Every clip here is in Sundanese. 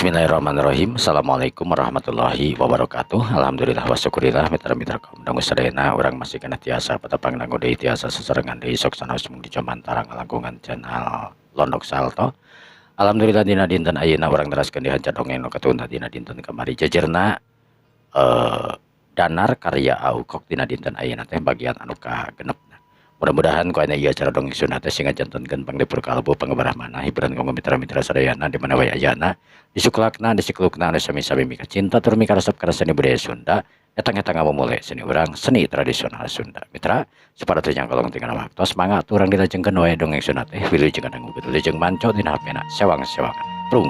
Bismillahirrahmanirrahim. Assalamualaikum warahmatullahi wabarakatuh. Alhamdulillah wa syukurillah mitra-mitra kaum dangu sadayana urang masih kena tiasa patepang dangu deui tiasa sasarengan deui sok sanaos mung di Jomantara ngalangkungan channel Londok Salto. Alhamdulillah dina dinten ayeuna urang teraskeun di hanca dongeng nu katuntah dina dinten kamari jejerna danar karya Aukok dina dinten ayeuna teh bagian anu kagenep. Mudah-mudahan ku aya ieu acara dongeng Sunda teh sing ngajantenkeun panglipur kalbu pangebarah manah hiburan kanggo mitra-mitra sadayana di mana wae ayana disuklakna disiklukna anu sami-sami mika cinta tur mika resep kana seni budaya Sunda etang-etang ngamumule seni urang seni tradisional Sunda. Mitra supaya teu nyangkolong tinggal waktu semangat urang dilajengkeun wae dongeng Sunda teh wilujeng dangu wilujeng manco dina hapena sewang-sewangan prung.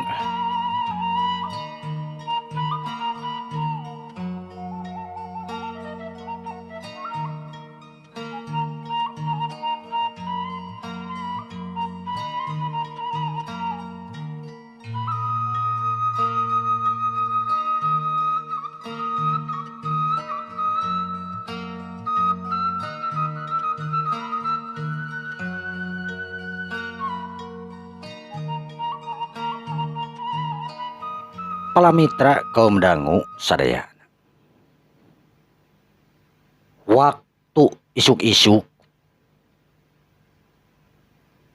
Palamitra kaum dangu sadayana. Waktu isuk-isuk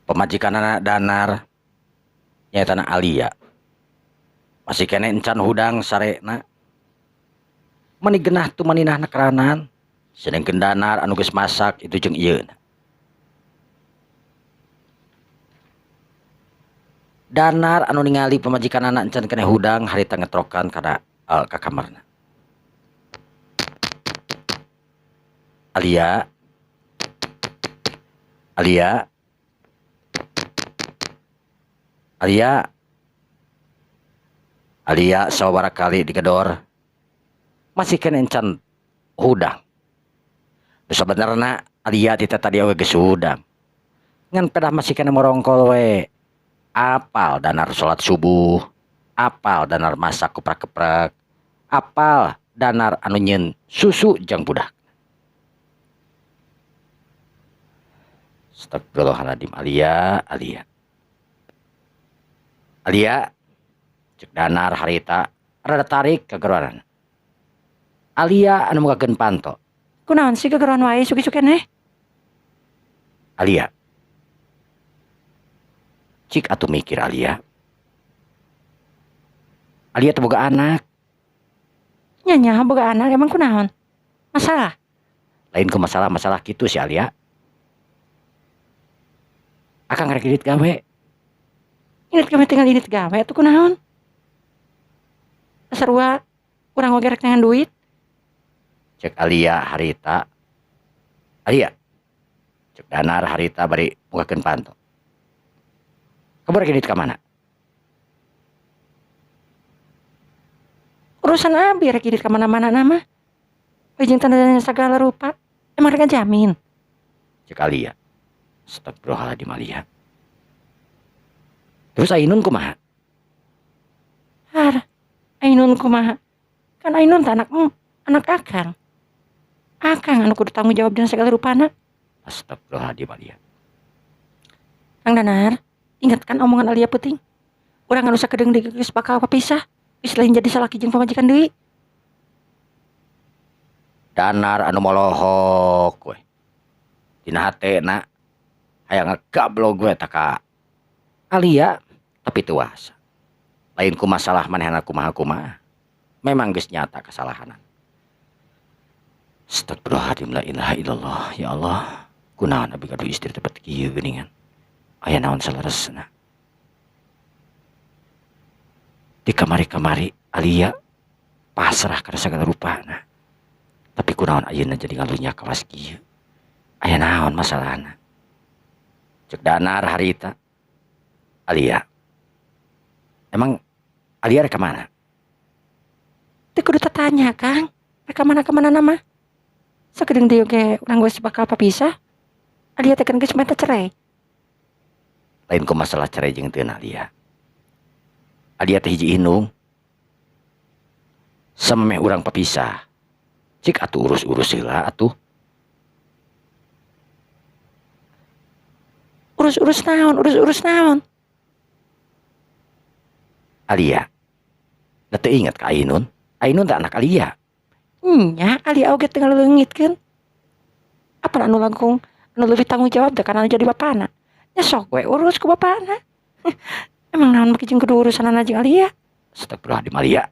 pamajikanana danar nyaetana Alia masih kene encan hudang sarena meni genah tumaninahna keranan sedengkeun danar anu geus masak itu jeung ieu. Danar anu ningali pamajikanana encan kene hudang harita ngetrokan kana ka kamarna. Alia, Alia, Alia, Alia sababaraha kali digedor masih kene encan hudang. Nu sabenerna Alia ti tadi oge geus hudang. Ngan pedah masih kene morongkol we. Apal danar salat subuh, apal danar masak keprak-keprak, apal danar anu nyeun susu jang budak. Astagfirullahaladzim, Alia, Alia. Alia, cek danar harita, rada tarik kegeronan. Alia anu mukakeun panto. Kunaon sih kegeroan wae suki-suki keneh? Alia. Cik atuh mikir Alia. Alia teh boga anak. Nya nya boga anak emang kunaon? Masalah? Lain ku masalah-masalah kitu si Alia. Akang rek indit gawe. Indit gawe tinggal indit gawe atuh kunaon? Sarua urang oge rek neangan duit. Cek Alia harita. Alia. Cek danar harita bari mukakeun panto. Kamu rek indit ka mana? Urusan abi rek indit ka mana-mana nama. Jeung tanda segala rupa. Emang rek ngajamin. Cek Alia. Astagfirullahaladzim Alia. Terus Ainun kumaha? Har, Ainun kumaha? Kan Ainun teh anak akang. Akang anu kudu tanggung jawab dina segala rupana. Astagfirullahaladzim Alia. Kang Danar, ingat kan omongan Alia peuting? Urang anu sakedeung deui geus bakal papisah, geus lain jadi salaki jeung pamajikan deui. Danar anu molohok we. Dina hatena hayang ngagablog we ta ka Alia, tapi teu wasa. Lain ku masalah manehna kumaha-kumaha. Memang geus nyata kesalahanan. Astagfirullahaladzim la ilaha illallah ya Allah. Kunaon abi gaduh istri teh bet kieu geuningan. Aya naon saleresna. Di kamari-kamari Alia pasrah kana segala rupana. Tapi kunaon ayeuna jadi ngalunya kawas kieu. Aya naon masalahna. Cek danar harita. Alia. Emang Alia rek ka mana? Teu kudu tatanya, Kang. Rek ka mana-ka mana nama? Sakedeung deui oge urang geus bakal papisah. Alia teh kan geus minta cerai. Lain ku masalah cerai jeung teu Alia. Alia teh hiji indung. Samemeh urang papisah. Cik atuh urus-urus heula atuh. Urus-urus naon, urus-urus naon? Alia. Da teu inget ka Ainun. Ainun teh anak Alia. Nya Alia oge teu ngaleungitkeun. Apan anu langkung anu leuwih tanggung jawab teh kana anu jadi bapana. Nya sok we urus ku bapana. Emang naon make jeung kudu urusanana jeung Alia. Astagfirullahaladzim Alia.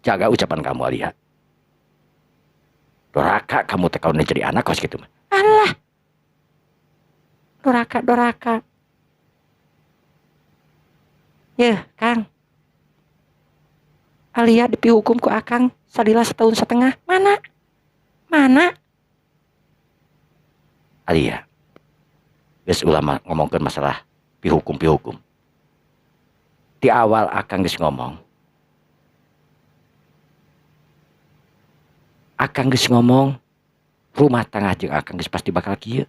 Jaga ucapan kamu Alia. Doraka kamu teh kalau jadi anak kos gitu mah. Alah. Doraka doraka. Yeuh, Kang. Alia dipihukum ku Akang salila setahun setengah. Mana? Mana? Alia. Geus ulah ngomongkeun masalah pihukum-pihukum. Di awal Akang geus ngomong. Akang geus ngomong rumah tangga jeung Akang geus pasti bakal kieu.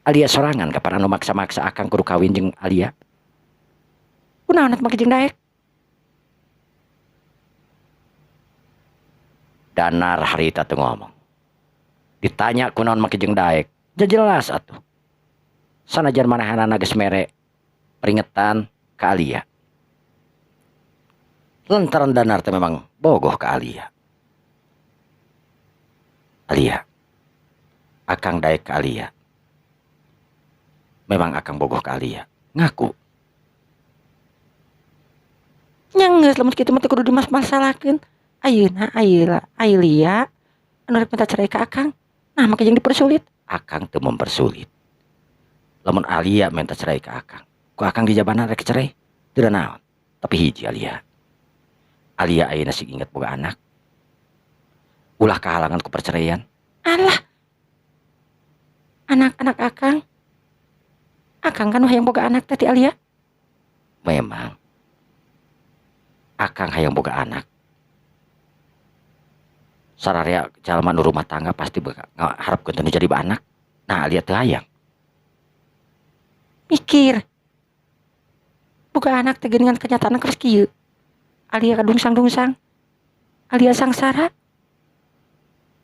Alia sorangan kapan anu maksa-maksa Akang kudu kawin jeung Alia. Kunaon atuh make jeung daek? Danar harita teu ngomong. Ditanya kunaon make jeung daek, ja jelas atuh. Sanajan manahanana geus mere peringetan ka Alia. Lantaran Danar teh memang bogoh ka Alia. Alia, Akang daek ka Alia. Memang Akang bogoh ka Alia. Ngaku. Nya geus lamun kitu mah teu kudu dimas-masalahkeun. Ayeuna ayeuna Ailia anu rek minta cerai ka Akang. Nah make jeung dipersulit. Akang teu mempersulit. Lamun Alia minta cerai ka Akang, ku Akang dijabana rek cerai, teu da naon. Tapi hiji Alia. Alia ayeuna sing inget boga anak. Ulah kahalangan ku perceraian. Alah. Anak-anak Akang. Akang kan hayang boga anak teh ti Alia. Memang. Akang hayang boga anak. Sararea jalma nu rumah tangga pasti ngaharepkeun teh nu jadi anak. Nah, Alia teu hayang. Mikir. Boga anak teh geuningan kenyataan geus kieu. Alia kadungsang-dungsang. Alia sangsara.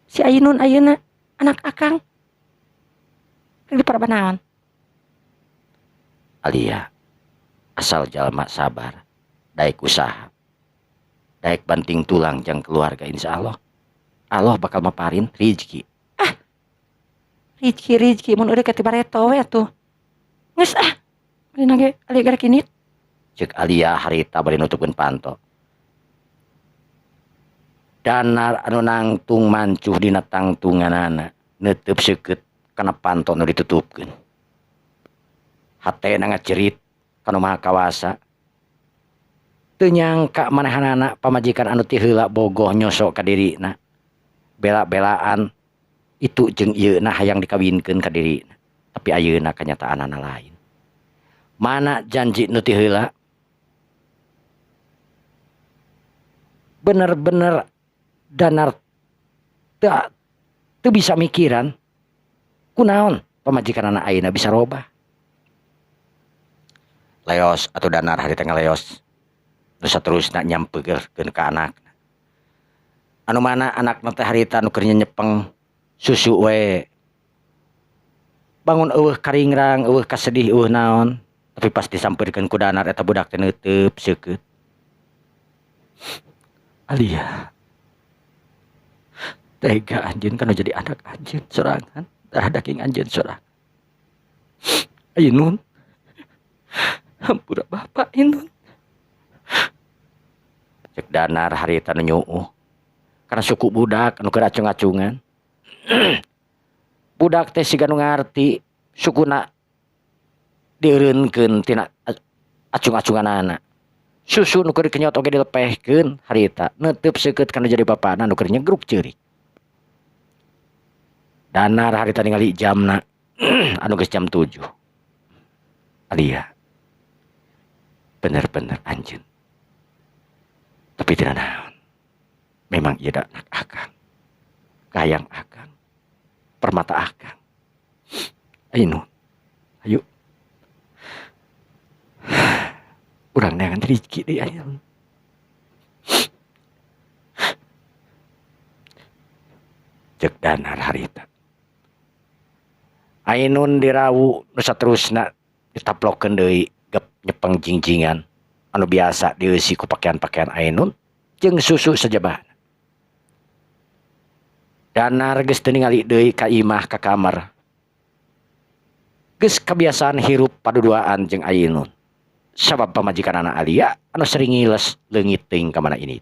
Si Ainun ayeuna anak Akang. Rek diparaban naon? Alia, asal jalma sabar, daek usaha, daek banting tulang jang keluarga, insya Allah Allah bakal maparin rizki. Ah, rizki rizki mun eueuh ka ti bareto we atuh. Geus ah, bari ge Alia garek init. Ceuk Alia harita bari nutupkeun panto. Danar anu nangtung mancuh dina tangtunganana neuteub seukeut kana panto nu ditutupkeun. Hatena ngacerit kanu Maha Kawasa. Teu nyangka manehanana pamajikan anu ti heula bogoh nyosok ka dirina. Bela-belaan itu jeung ieuna hayang dikawinkeun ka dirina. Tapi ayeuna kanyataanana lain. Mana janji nu ti heula? Bener-bener Danar teu bisa mikiran kunaon pamajikanana ayeuna bisa robah. Leos atau Danar hari tengah leos nu saterusna nyampeurkeun ka anakna. Anu mana anakna teh harita nu keur nyepeng susu we. Bangun eueuh karingrang, eueuh kasedih, eueuh naon, tapi pas disampeurkeun ku Danar eta budak teh neuteub seukeut. Alia, tega anjeun kana jadi anak anjeun sorangan, darah daging anjeun sorangan. Ainun, hampura bapak Ainun. Cek Danar harita nu nyuuh karena suku budak anu keur acung-acungan. Budak teh siga nu ngarti sukuna dieureunkeun tina acung-acunganana. Susu nu keur dikenyot oge dilepehkeun harita neuteub seukeut kana jadi bapana nu keur nyegruk ceurik. Danar harita ningali jamna anu geus jam 7. Alia, bener-bener anjeun. Tapi tidak naon. Memang ieu da anak Akang. Kahayang Akang. Permata Akang. Ainun, ayo. Urang neangan rezeki deui Ainun. Ceuk Danar harita. Ainun dirawu nu saterusna ditaplokeun deui gep nyepeng jingjingan Anu biasa dieusi ku pakaian-pakaian Ainun jeung susu sajabana. Danar geus teu ningali deui ka imah ka kamar. Geus kabiasaan hirup paduduaan jeung Ainun. Sabab pamajikanana Alia anu sering ngiles leungit teuing ka mana ini.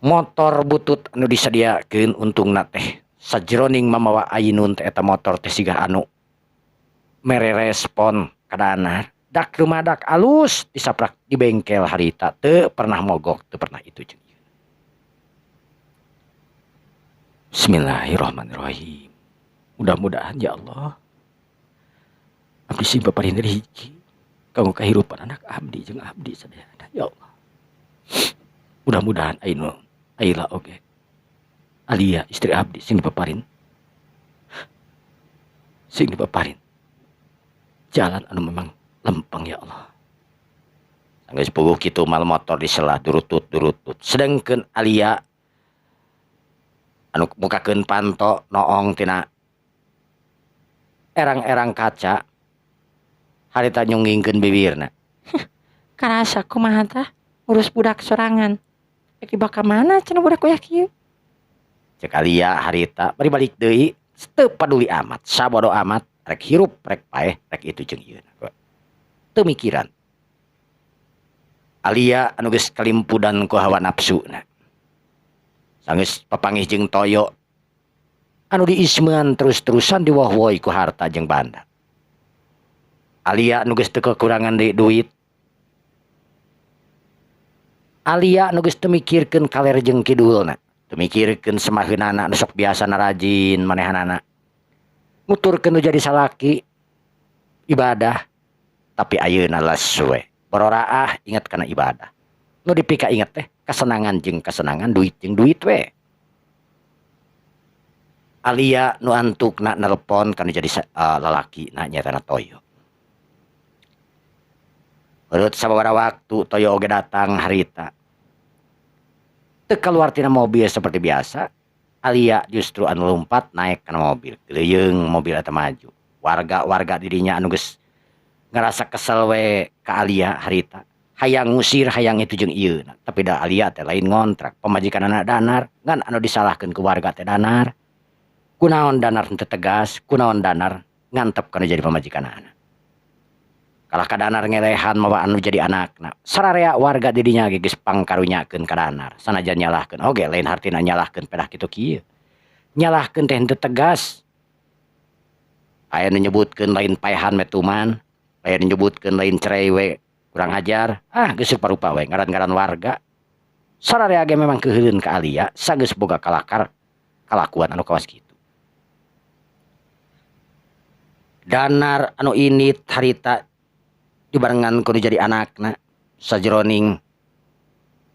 Motor butut anu disadiakeun untungna teh sajroning mamawa Ainun teh eta motor teh siga anu mere respon ka Danar. Dak rumadak alus disaprak di bengkel harita teu pernah mogok teu pernah itu jeung ieu. Bismillahirrahmanirrahim. Mudah-mudahan ya Allah abdi sing paparin hiji kanggo kahirupan anak abdi jeung abdi sadayana ya Allah. Mudah-mudahan Ainun Aila oge Alia istri abdi sing dipaparin jalan anu memang lempeng ya Allah. Sanggeus puguh kitu mal motor diselah durutut-durutut. Sedengkeun Alia anu mukakeun panto noong tina erang-erang kaca harita nyunggingkeun bibirna. Karasa kumaha tah ngurus budak sorangan. Rek dibawa ka mana cenah budak goyah kieu? Cek Alia harita bari balik deui teu paduli amat, sabodo amat, rek hirup rek paeh rek itu jeung ieu. Teu mikiran. Alia anu geus kalimpudan ku hawa nafsuna. Sanggeus papanggih jeung Toyo anu diismean terus-terusan diwahwoi ku harta jeung banda. Alia anu geus teu kekurangan deui duit. Alia anu geus teu mikirkeun kaler jeung kidulna, teu mikirkeun semaheunana anu sok biasana rajin manehanana. Nuturkeun nu jadi salaki ibadah, tapi ayeuna les we. Bororaah inget kana ibadah. Nu dipika inget teh kasenangan jeung kasenangan, duit jeung duit we. Alia nu antukna nelpon kana jadi lalaki na nyaetana Toyo. Urut sababaraha waktu Toyo oge datang harita. Teu kaluar tina mobil seperti biasa, Alia justru anu lompat naik kana mobil. Geleuyeung mobil eta maju. Warga-warga dirinya anu geus ngerasa kesel we ka Alia harita. Hayang ngusir, hayang itu jeung ieu. Tapi da Alia teh lain ngontrak, pamajikanana Danar, ngan anu disalahkeun ku warga teh Danar. Kunaon Danar henteu tegas, kunaon Danar ngantep kana jadi pamajikanana. Kalah ka Danar ngelehan mawa anu jadi anakna. Sararea warga didinya ge geus pangkarunyakeun ka Danar. Sanajan nyalahkeun oge lain hartina nyalahkeun pedah kitu kieu. Nyalahkeun teh henteu tegas. Aya nu nyebutkeun lain paehan metuman, aya nu nyebutkeun lain cerai we kurang ajar. Ah geus rupa-rupa we ngaran-ngaran warga. Sararea ge memang keuheuleun ka Alia sageus boga kalakar kalakuan anu kawas kitu. Danar anu init harita dibarengan kudu jadi anakna sajroning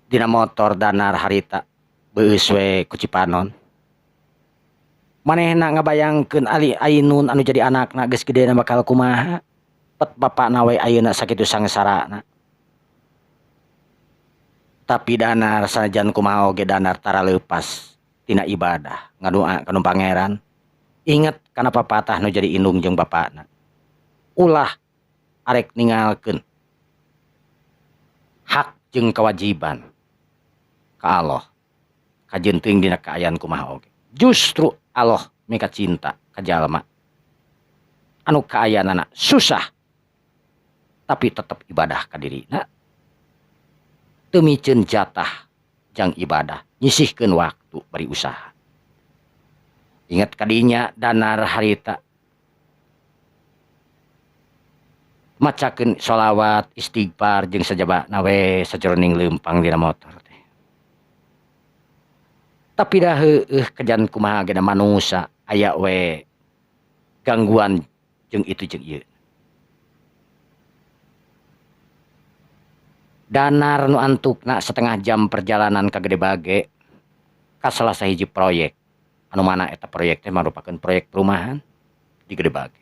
dina motor Danar harita beueus we ku Cipanon. Manehna ngabayangkeun Ali Ainun anu jadi anakna geus gedena bakal kumaha. Pet bapakna we ayeuna sakitu sangsarana. Tapi Danar sanajan kumaha oge Danar tara leupas tina ibadah ngadoa ka nu pangeran. Inget kana papatah nu jadi indung jeung bapakna. Ulah arek ningalkeun hak jeung kewajiban ka Allah kajeun teuing dina kaayaan kumaha oge. Justru Allah mika cinta ka jalma anu kaayaanana susah tapi tetep ibadah ka dirina. Teu miceun jatah jang ibadah, nyisihkeun waktu bari usaha. Ingat kadinya Danar harita macakeun sholawat, istighfar jeung sajabana we sajroning leumpang dina motor teh. Tapi dah heueuh kejan kumaha ge da manusa aya we gangguan jeung itu jeung ieu. Danar nu antukna setengah jam perjalanan ka Gede Bage ka salah sahiji proyek anu mana eta proyek teh marupakeun proyek perumahan di Gede Bage.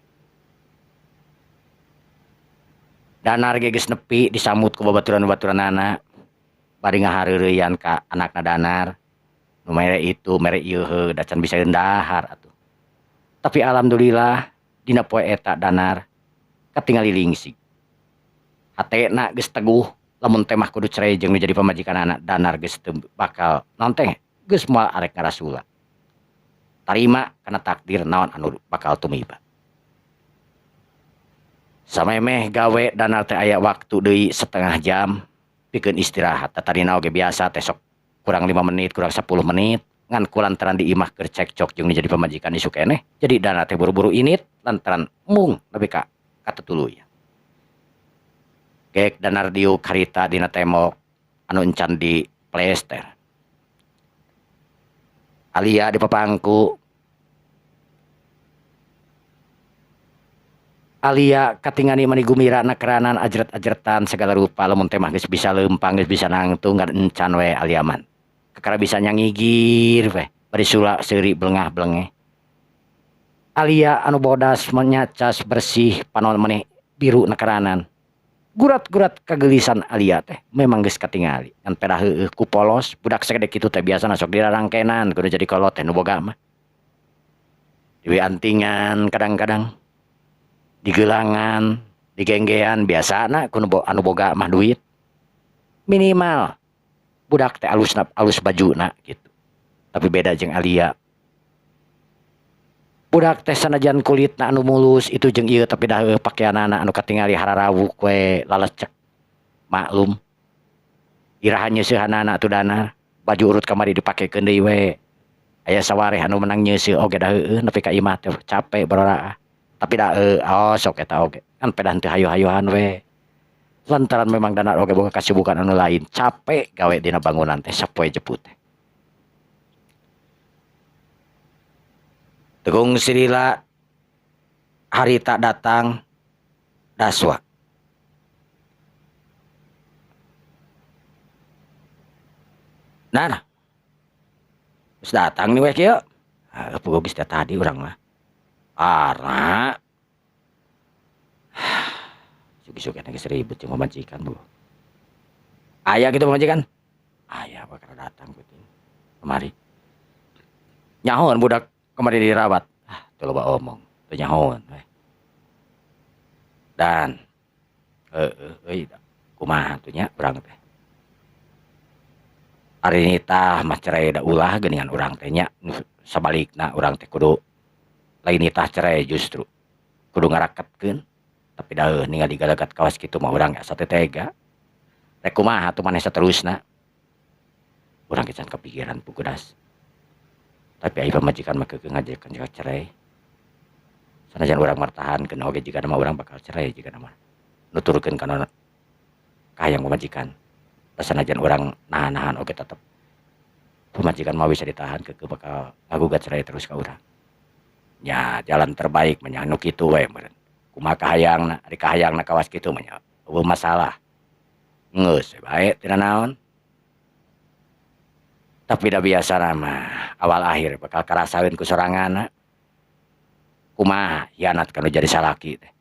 Danar ge geus nepi disambut ku babaturan-babaturanana bari ngahareureyan ka anakna Danar nu mere itu mere ieu heuh da can bisa dahar atuh. Tapi alhamdulillah dina poe eta Danar katingali lingsig. Hatena geus teguh lamun teh mah kudu cerai jeung nu jadi pamajikanana Danar geus teu bakal naon teh geus moal arek ngarasula. Tarima kana takdir naon anu bakal tumiba. Samemeh gawe Danar teh aya waktu deui setengah jam pikeun istirahat. Tadina oge biasa teh sok kurang 5 menit, kurang 10 menit ngan kulantaran di imah keur cekcok jeung nu jadi pamajikan isuk keneh. Jadi Danar teh buru-buru init lantaran mung nepi ka katetuluyan. Gek Danar diuk harita dina tembok anu encan di plester. Alia di papangku. Alia katingali mani gumira nakeranan ajret-ajretan segala rupa lamun teh mah geus bisa leumpang geus bisa nangtung ngan encan we Alia man. Kakara bisa nyangigir we bari sula seuri belengah-belengeh. Alia anu bodas menyacas bersih panon maneh biru nakeranan. Gurat-gurat kagelisan Alia teh memang geus katingali ngan pedah heueuh ku polos budak sagede kitu teh biasana sok dirarangkenan kudu jadi kolot teh nu boga mah. Diwe antingan kadang-kadang digelangan, digenggean biasana ku anu boga mah duit. Minimal budak teh alusna alus bajuna gitu. Tapi beda jeung Alia. Budak teh sanajan kulitna anu mulus itu jeung ieu tapi dah pakaianana anu katingali hararawuk we lalecek. Maklum. Iraha nyeuseuhanana atuh Danar, baju urut kamari dipakekeun deui we. Aya sawareh anu menang nyeuseuh oge dah heueuh nepi ka imah teh capek baroraah. Tapi dah oh sok eta oge kan pedah teu hayu-hayuhan we. Lantaran memang Danar oge boga kasibukan anu lain, capek gawe dina bangunan teh sapoe jeput teh. Tegung Sirila harita datang daswa. Nah, geus datang nih we kieu. Ah, puguh geus tadi urang mah. Ara. Sugi-sugi geus ribut jeung pamajikan bu. Aya kitu pamajikan? Aya bakal datang kuting. Kemari. Nyahoan budak kemari dirawat. Ah, teu loba omong, teu nyahoan we. Dan heueuh euy kumaha tuh nya urang teh. Ari nitah mah cerai da ulah geuningan urang teh nya. Sabalikna urang teh kudu lain nitah cerai justru kudu ngaraketkeun. Tapi dah ningali galagat kawas kitu mah urang asa teu tega. Rek kumaha atuh maneh saterusna. Urang ge can kepikiran pugudas. Tapi ai pamajikan mah keukeuh ngajakeun ka cerai. Sanajan urang martahankeun oge jigana mah urang bakal cerai jigana mah. Nuturkeun kana kahayang pamajikan. Sanajan urang nahan-nahan oge tetep pamajikan mah bisa ditahan keukeuh bakal ngagugat cerai terus ka urang. Nya jalan terbaik mah nya nu kitu we meureun. Kumaha kahayangna, ari kahayangna kawas kitu mah nya eueuh masalah. Geus we bae tina naon. Tapi da biasana mah awal akhir bakal karasaeun ku soranganna. Kumaha hianat kanu jadi salaki teh.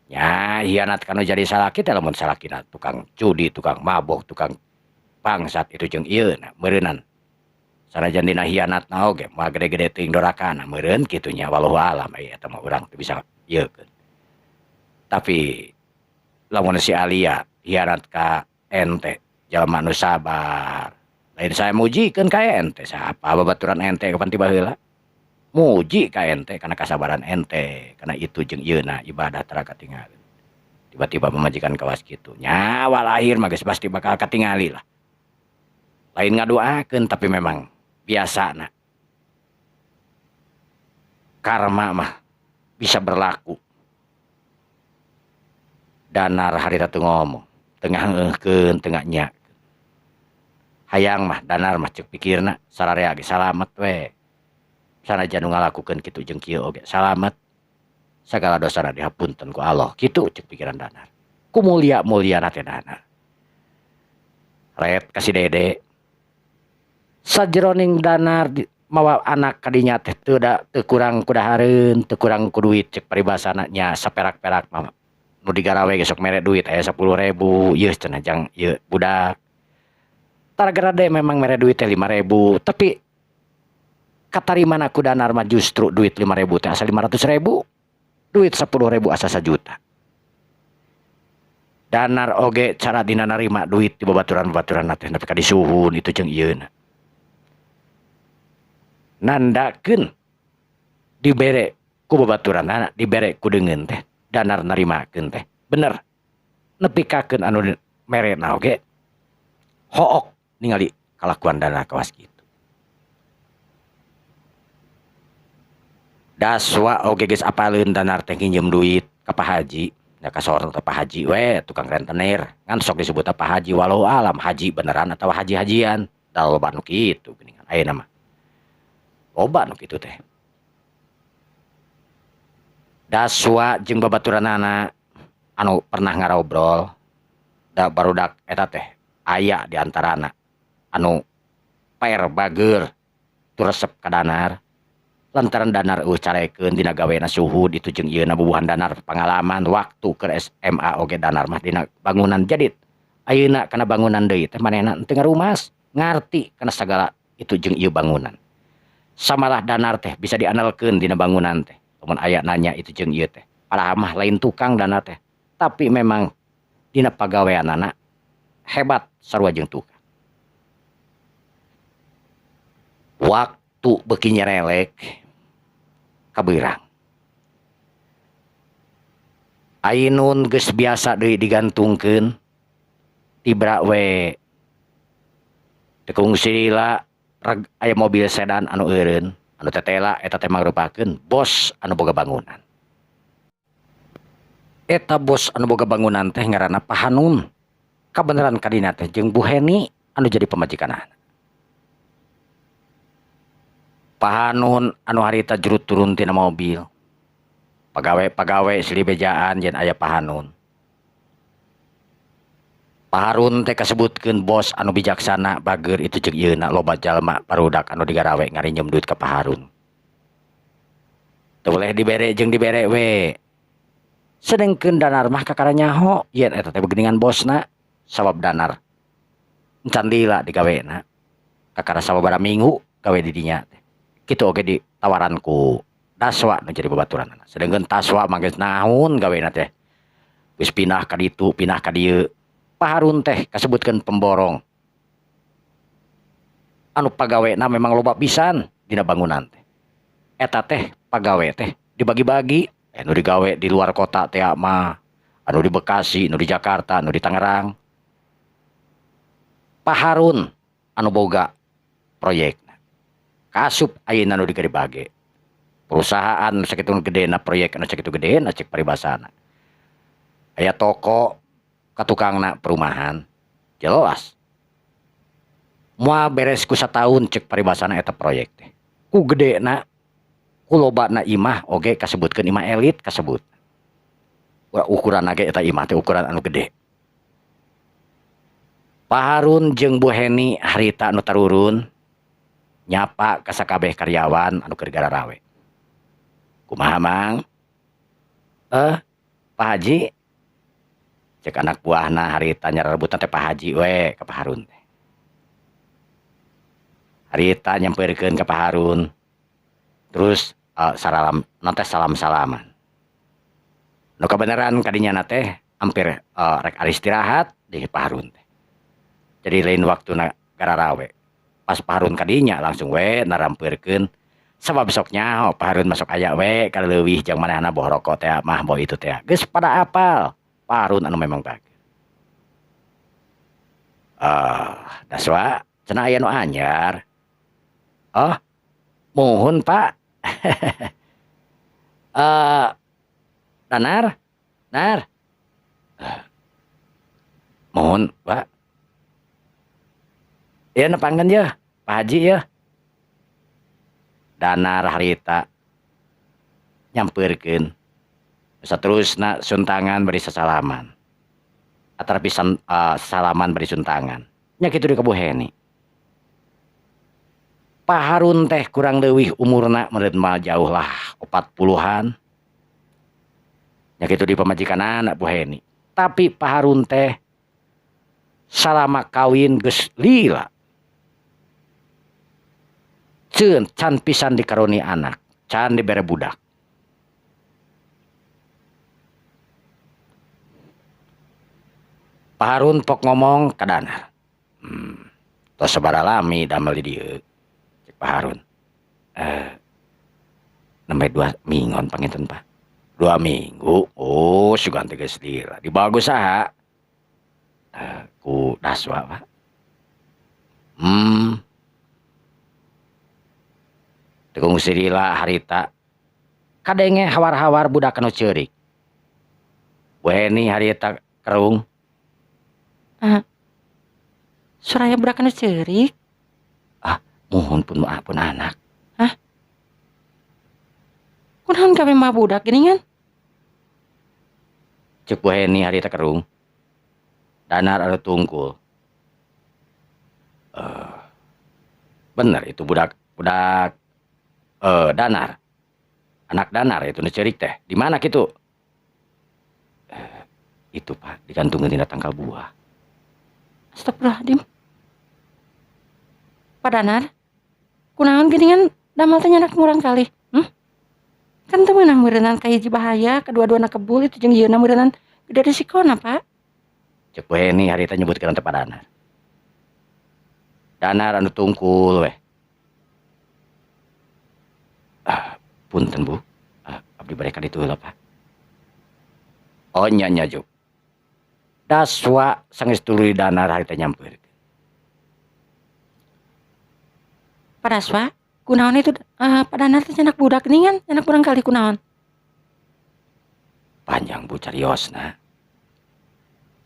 Nya hianat kanu jadi salaki teh lamun salakina tukang judi, tukang mabok, tukang bangsat itu jeung ieu na meureunan. Sanajan dina hianatna oge moal gede-gede teuing dorakana meureun kitu nya wallahu alam aya eta mah urang teu bisa ieukeun. Tapi lamun si Alia hianat ka ente jalma nu sabar. Lain saya mujikeun ka ente siapa babaturan ente kapan tiba heula. Muji ka ente kana kasabaran ente kana itu jeung ieu na ibadah tara katingali. Tiba-tiba pamajikan kawas kitu nya awal akhir mah geus pasti bakal katingali lah. Lain ngadoakeun tapi memang biasana karma mah bisa berlaku. Danar harita teu ngomong, teu ngeuhkeun, teu nya. Hayang mah Danar mah ceuk pikirna sararea ge salamet we. Sanajan nu ngalakukeun kitu jeung kieu oge salamet. Sagala dosana dihapunten ku Allah. Kitu ceuk pikiran Danar. Ku mulia-muliana teh Danar. Ret ka si Dede. Sajroning Danar mawa anak kadinya teh teu da teu kurang ku dahareun, teu kurang ku duit ceuk paribasana nya saperak-perak mah. Nu digarawe ge sok mere duit aya 10.000, ieu cenah jang ieu budak. Targarade memang mere duit teh 5.000, tapi katarimana ku Danar mah justru duit 5.000 teh asa 500.000, duit 10.000 asa sajuta. Danar oge cara dina narima duit di babaturan-babaturan teh nepi ka disuhun itu jeung ieuna. Nandakeun dibere ku babaturanana, dibere ku deungeun teh, danar narimakeun teh. Bener. Nepi kakeun anu merena oge hook ningali kalakuan danar kawas kitu. Daswa oge geus apaleun danar teh nginjem duit ka Pak Haji. Ya kasorot teh Pak Haji we tukang rentenir. Ngan sok disebut Pak Haji walau alam haji beneran atau haji-hajian. Da loba nu kitu geuningan ayeuna mah. Loba nu kitu teh. Daswa jeung babaturanana anu pernah ngarobrol da barudak eta teh aya di antarana anu per bager tu resep ka danar. Lantaran danar eueuh carekeun dina gawena suhu ditu jeung ieuna bubuhan danar pangalaman waktu keur SMA oge danar mah dina bangunan jadid. Ayeuna kana bangunan deui teh manehna teu ngarumas, ngarti kana sagala itu jeung ieu bangunan. Samalah danar teh bisa diandalkeun dina bangunan teh. Lamun aya nanya itu jeung ieu teh. Padahal mah lain tukang danar teh, tapi memang dina pagaweanana hebat sarua jeung tukang. Waktu beuki nyerelek kabeurang. Ainun geus biasa deui digantungkeun tibra we teu kungsi lila reg aya mobil sedan anu eureun anu tetela eta teh mangrupakeun bos anu boga bangunan. Eta bos anu boga bangunan teh ngaranna Pak Hanun. Kabeneran kadina teh jeung Bu Heni anu jadi pamajikanana. Pak Hanun anu harita jurut turun tina mobil. Pagawe-pagawe silih bejaan yen aya Pak Hanun. Pak Harun teh kasebutkeun bos anu bijaksana bager itu jeung ieuna loba jalma barudak anu digarawe ngarinjem duit ka Pak Harun. Teu boleh dibere jeung dibere we. Sedengkeun danar mah kakara nyaho yen eta teh begeningan bosna sabab danar encan lila digawena. Kakara sababaraha minggu gawe di dinya teh. Kitu oge ditawaran ku Daswa nu jadi babaturanana. Sedengkeun Taswa mah geus naon gawena teh. Geus pindah ka ditu, pindah ka dieu. Pak Harun teh kasebutkeun pemborong. Anu pagawena memang loba pisan dina bangunan teh. Eta teh pagawe teh dibagi-bagi, nu digawe di luar kota teh mah, anu di Bekasi, nu di Jakarta, nu di Tangerang. Pak Harun anu boga proyek. Kasup ayeuna nu digede-bage. Perusahaan nu sakitu gedena, proyek nu sakitu gedena cek paribasana. Aya toko ka tukangna perumahan. Jelas. Moal beres ku sataun cek paribasana eta proyek teh. Ku gedena, ku lobana imah oge kasebutkeun imah elit kasebut. Wah, ukuran ge eta imah teh ukuran anu gede. Pak Harun jeung Bu Heni harita anu tarurun nyapa ka sakabeh karyawan anu keur gararawe. Kumaha Mang? Pak Haji? Cek anak buahna harita nyarebutan teh Pak Haji we ka Pak Harun teh. Harita nyamperkeun ka Pak Harun. Terus saralam nanti salam-salaman. Nu kabeneran kadinya na teh hampir rek istirahat di Pak Harun teh. Jadi lain waktuna gararawe. Pas Pak Harun kadinya langsung we narampeurkeun sabab sok nyaho Pak Harun masuk aya we kaleuwih jeung manehna boh rokok teh mah boh itu teh. Geus pada apal Pak Harun anu memang bager. Daswa cenah aya nu anyar. Oh, muhun Pak. Danar, Nar. Mohon Pak. Iya nepangkeun ye, Pak Haji ye. Danar harita nyampeurkeun. Saterusna suntangan bari sasalaman. Atarapi salaman bari suntangan. Nya kitu di ka Bu Heni. Pak Harun teh kurang leuwih umurna meureun mah jauh lah 40-an. Nya kitu di pamajikanana Bu Heni. Tapi Pak Harun teh salama kawin geus lila. Ceun can pisan dikaruni anak, can dibere budak. Pak Harun pok ngomong ka Danar. Tos sabaraha lami damel di dieu? Cek Pak Harun. Nembe 2 minggon panginten Pak. 2 minggu. Oh, sugan teh geus lila. Dibagus saha? Ku Daswa Pak. Teu kungsi lila harita. Kadenge hawar-hawar budak anu ceurik. Bu Heni harita kerung. Suraya budak anu ceurik? Ah, mohon pun maaf pun anak. Hah? Kunaon kami mah budak geuningan? Cek Bu Heni harita kerung. Danar anu tungkul. Bener itu budak Danar. Anak Danar itu nu ceurik teh. Di mana kitu? Itu Pak, digantungkeun dina tangkal buah. Astagfirullahaladzim. Pak Danar, kunaon geuningan damel teh nyanak murang kali? Kan teu meunang meureunnan ka hiji bahaya, kedua-duana kebul itu jeung ieuna meureunnan gede risikona, Pak. Cek Bu Heni harita nyebutkeun teh Pak Danar. Danar anu tungkul weh. Punten Bu. Abdi bade ka ditu heula Pak. Oh nya nya Juk. Daswa sanggeus tuluy Danar harita nyampeurkeun. Pak Daswa, kunaon itu Pak Danar teh nyanak budak geuningan, nyanak murang kali kunaon? Panjang Bu cariosna.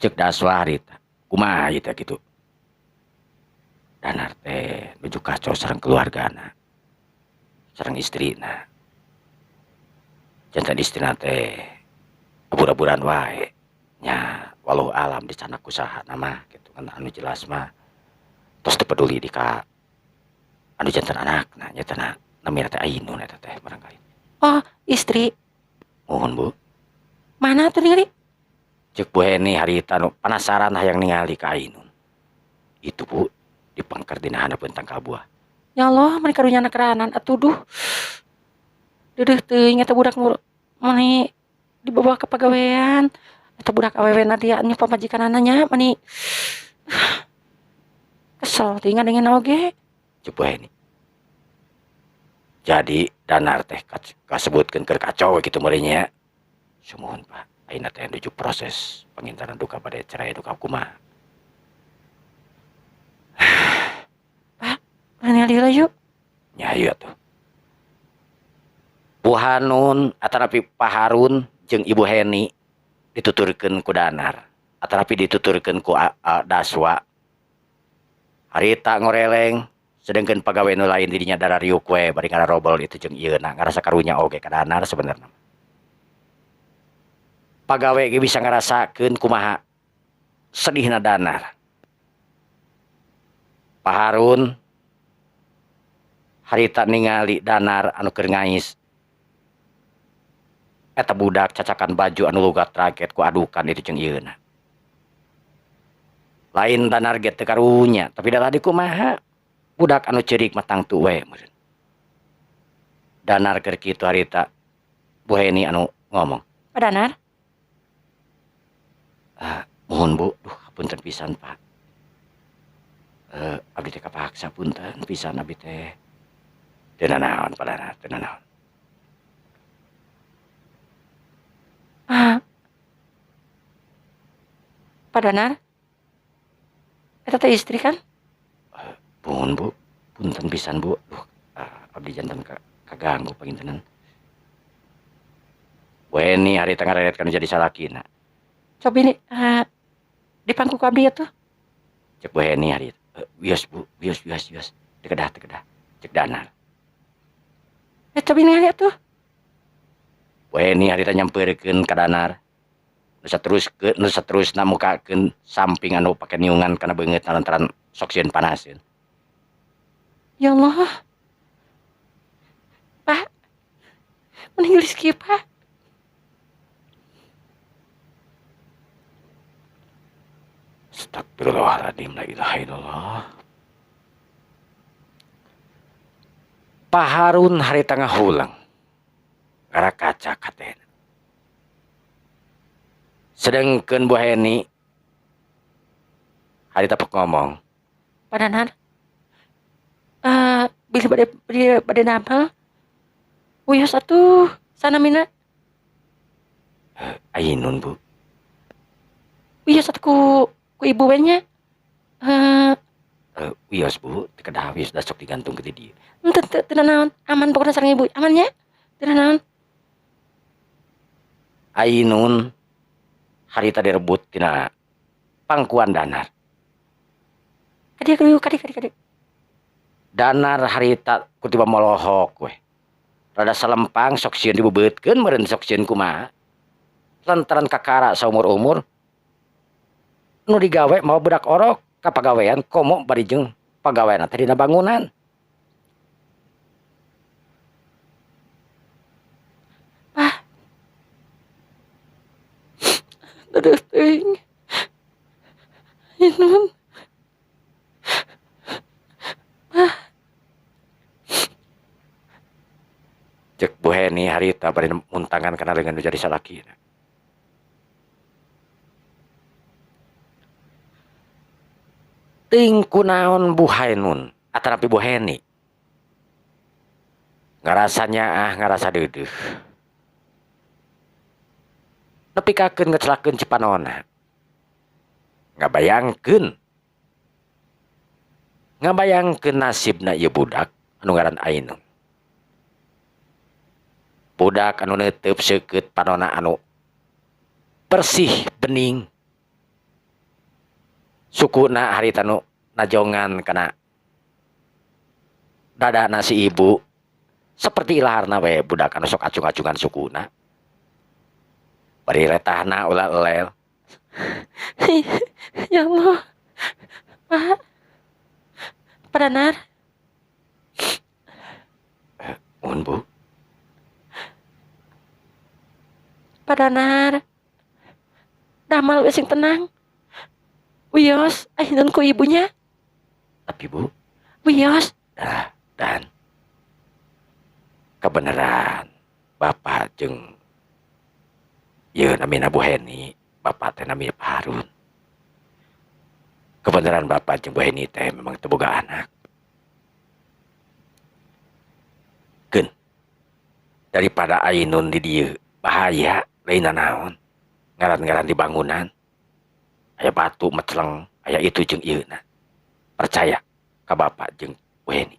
Cek Daswa harita, kumaha ieu teh kitu? Danar teh nuju kacau sareng keluargana. Sareng istrina. Jantan istrina teh abur-aburan wae. Nya walau alam dicanak ku saha mah kitu kan anu jelas mah tos teu peduli di ka anu jantan anakna nya teh namina teh Ainun eta teh barangkali. Oh, istri. Mohon Bu. Mana tuh ningali? Cek Bu Heni harita nu penasaran hayang ningali ka Ainun. Itu Bu, dipangker dina handapeun tangkal buah. Ya Allah, meni karunya keranan atuh duh. Deudeuh teuing eta budak meni dibawa ke pagawean. Eta budak awewe na dia nya pamajikanana nya meni kesel teuing ngadengena oge. Cek Bu Heni. Jadi Danar teh kasebutkeun keur kacau kitu meureun nya. Sumuhun Pak, ayeuna teh nuju proses pangintaran duka bade cerai duka kumaha. Pak, ningali heula yuk. Nya hayu atuh. Bu Hanun atanapi Pak Harun jeung Ibu Heni dituturkeun ku Danar atanapi dituturkeun ku Daswa. Harita ngoreleng sedengkeun pagawe nu lain di dinya darariuk we bari ngararobol itu jeung ieuna ngarasa karunya oge ka Danar sebenarna. Pagawe ge bisa ngarasakeun kumaha sedihna Danar. Pak Harun harita ningali Danar anu keur ngais. Eta budak cacakan baju anu lugat raket ku adukan itu jeung ieuna. Lain Danar ge teu karunya, tapi da tadi kumaha budak anu ceurik mah tangtu we meureun. Danar keur kitu harita Bu Heni anu ngomong. Pak Danar? Mohon Bu, duh punten pisan Pak. Abdi teh kapaksa punten pisan abdi teh. Teu nanaon Pak Danar, teu nanaon. Pak Danar? Eta teh istri kan? Punten Bu, punten pisan Bu. Duh, abdi jantan kaganggu pangintenan. Bu Heni harita ngareret kana jadi salakina. Cobi nih, di pangku ku abdi atuh. Cek Bu Heni harita. Wios Bu, wios wios wios. Teu kedah, teu kedah. Cek Danar. Cobi ningali atuh. Bu Heni harita nyampeurkeun ka Danar. Nu sateruskeun, nu saterusna mukakeun samping anu pake niungan kana beungeut lantaran sok sieun panaseun. Ya Allah. Pak. Mending geus kieu, Pak. Astagfirullahaladzim, la ilaha illallah. Pak Harun harita ngahulang. Ngarakaca katena. Sedengkeun Bu Heni Harita pek ngomong. Padanan bilih bade bade bade damel wios atuh sanamina. Ainun Bu. Wios atuh ku ibu we nya. Wios Bu, teu kedah wios da sok digantung ke di dieu. Henteu teu teu nanaon, aman pokona sareng ibu, aman nya? Teu nanaon. Ainun harita direbut tina pangkuan Danar. Kadieu kadieu kadieu kadieu kadieu. Danar harita ku tiba molohok we. Rada salempang sok sieun dibebeutkeun meureun sok sieun kumaha. Lantaran kakara saumur-umur nu digawe mawa budak orok ka pagawean komo bari jeung pagaweanna teh dina bangunan. Ah. Dadah teuing. Ainun. Ah. Cek Bu Heni harita bari muntangan kana leungeun nu jadi salakina. Teuing kunaon Bu Hainun atanapi Bu Heni. Ngarasa nyaah ngarasa deudeuh. Nepikakeun ngecelakeun cipanona. Ngabayangkeun. Ngabayangkeun nasibna ieu budak anu ngaran Ainun. Budak anu neuteub seukeut panona anu bersih bening. Sukuna harita nu najongan kana dadana si ibu seperti ilaharna we budak anu sok acung-acungan sukuna. Bari retahna ulah elel. Ya Allah. Pak. Pak Danar. Mohon Bu. Pak Danar. Damal we sing tenang. Wios, Ainun ku ibunya. Tapi Bu. Wios. Dah, dan kebenaran Bapak jeung ieu namina Bu Heni, Bapak teh namina Pak Harun. Kebenaran Bapak jeung Bu Heni teh memang teu boga anak. Keun. Daripada Ainun di dieu bahaya lain naon. Ngaran-ngaran di bangunan. Aya batu meceleng, aya itu jeung ieu na. Percaya ka Bapak jeung Bu Heni.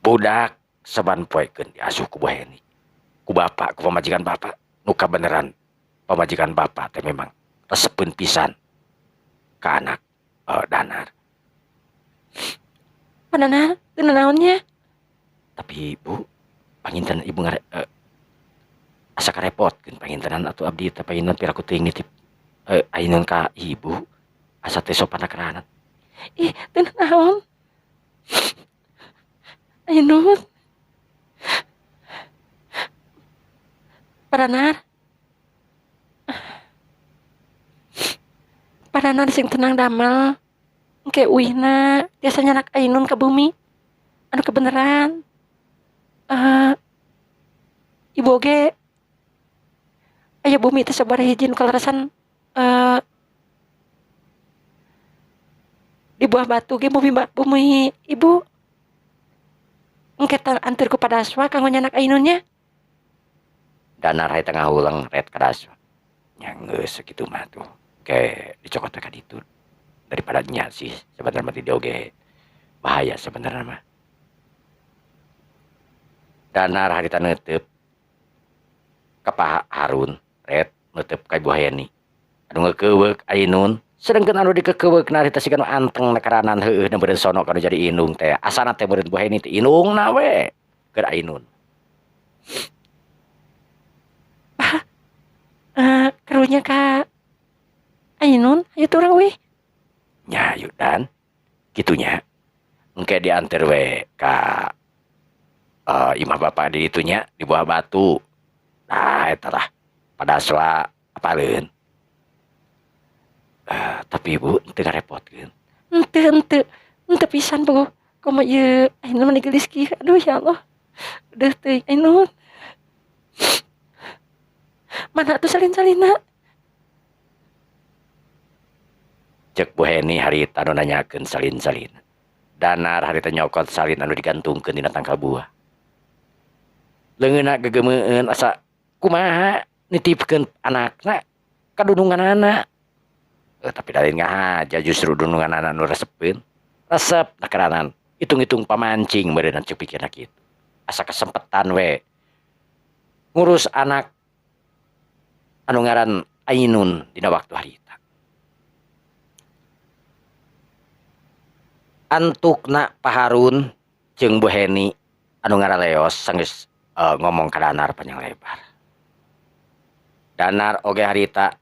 Budak saban poekeun diasuh ku Bu Heni. Ku bapak, ku pamajikan bapak. Nu kabeneran pamajikan bapak teh memang resepeun pisan ka anak Danar. Pak Danar, teu nanaon nya? Tapi Bu, panginten ibu asa karepotkeun pangintenan atuh abdi teh panginten piraku teuing nitip Ainun ka ibu asa teu sopan keranan. Ih, teu nanaon. Ainun. Pak Danar. Pak Danar sing tenang damel. Engke uihna tiasa nyanak Ainun ka bumi. Anu kebeneran. Ibu oge aya bumi teh sabaraha hiji nu kalarasan di buah batu ge bumi bumi ibu. Engke anteur ku Padaswa kanggo nyanak Ainunnya. Danar harita ngahuleng ret ka Daswa. Nya geus sakitu mah tuh. Ke dicokot ka ditu. Daripada nya sih sebenarnya mah di dieu oge bahaya sebenarnya mah. Danar harita neuteub ka Pak Harun ret neuteub ka Ibu Heni. Anu ngeukeweuk Ainun sedengkeun anu dikeukeweukna harita siga nu anteng nekaranan heueuh da meureun sono kanu jadi indung teh. Asana teh meureun Bu Heni teh indungna we keur Ainun. Bah, karunya ka Ainun hayu teh urang wih. Nya hayu Dan kitu nya. Engke dianter we ka imah bapak di ditu nya di buah batu. Nah eta tah Padaswa apaleun. Tapi Ibu teu ngarepotkeun. Henteu henteu henteu pisan Bu. Komo ieu Ainun mah geulis kieu. Aduh ya Allah. Udah teuing Ainun. Mana atuh salin-salinna? Cek Bu Heni harita anu nanyakeun salin-salin. Danar harita nyokot salin anu digantungkeun dina tangkal buah. Leungeunna gegemeueun asa kumaha nitipkeun anakna ka dununganana. Tapi lain ngahaja justru dununganana nu resepeun. Resep nakeranan hitung-hitung pamancing meureunna cek pikirna kitu. Asa kesempetan we ngurus anak anu ngaran Ainun dina waktu harita. Antukna Pak Harun jeung Bu Heni anu ngaraleos sanggeus ngomong ka Danar panjang lebar. Danar oge harita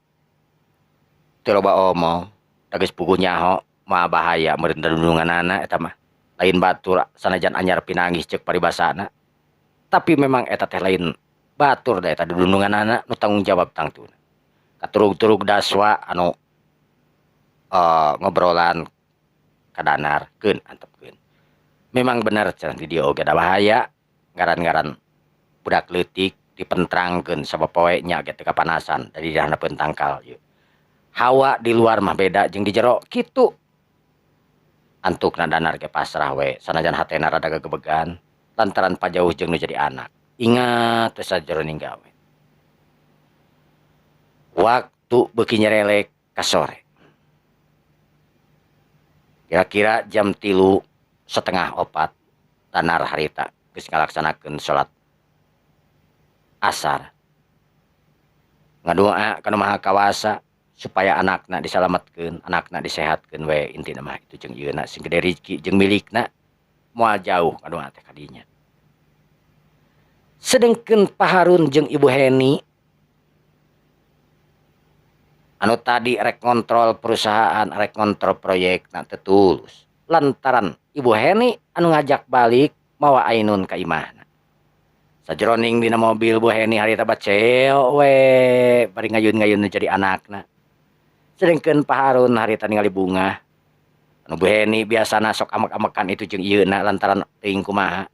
teu loba omong, da geus puguh nyaho moal bahaya meureun dununganana eta mah. Lain batur sanajan anyar pinanggih ceuk paribasana. Tapi memang eta teh lain batur da eta dununganana nu tanggung jawab tangtuna. Katurug-turug Daswa anu ngobrolan ka Danar keun antepkeun. Memang bener cenah di dieu oge da bahaya ngaran-ngaran budak leutik dipentrangkeun sapopoe nya ge teu kapanasan dari handapeun tangkal ieu. Hawa di luar mah beda jeung di jero kitu. Antukna Danar ge pasrah we sanajan hatena rada gegebegan lantaran pajauh jeung nu jadi anak. Ingat we sajeroning gawe. Waktu beuki nyerelek ka sore. Kira-kira jam 3:30 Danar harita geus ngalaksanakeun salat asar. Ngadoa ka Nu Maha Kawasa supaya anakna disalametkeun, anakna disehatkeun we intina mah itu jeung ieuna sing gede rezeki jeung milikna moal jauh ngadoa teh ka dinya. Sedengkeun Pak Harun jeung Ibu Heni anu tadi rek ngontrol perusahaan, rek ngontrol proyek na teu tulus. Lantaran Ibu Heni anu ngajak balik mawa Ainun ka imahna. Sajeroning dina mobil Bu Heni harita baceo we bari ngayun-ngayun nu jadi anakna. Sedengkeun Pak Harun harita ningali bunga. Anu Bu Heni biasana sok amek-amekan itu jeung ieuna lantaran teuing kumaha.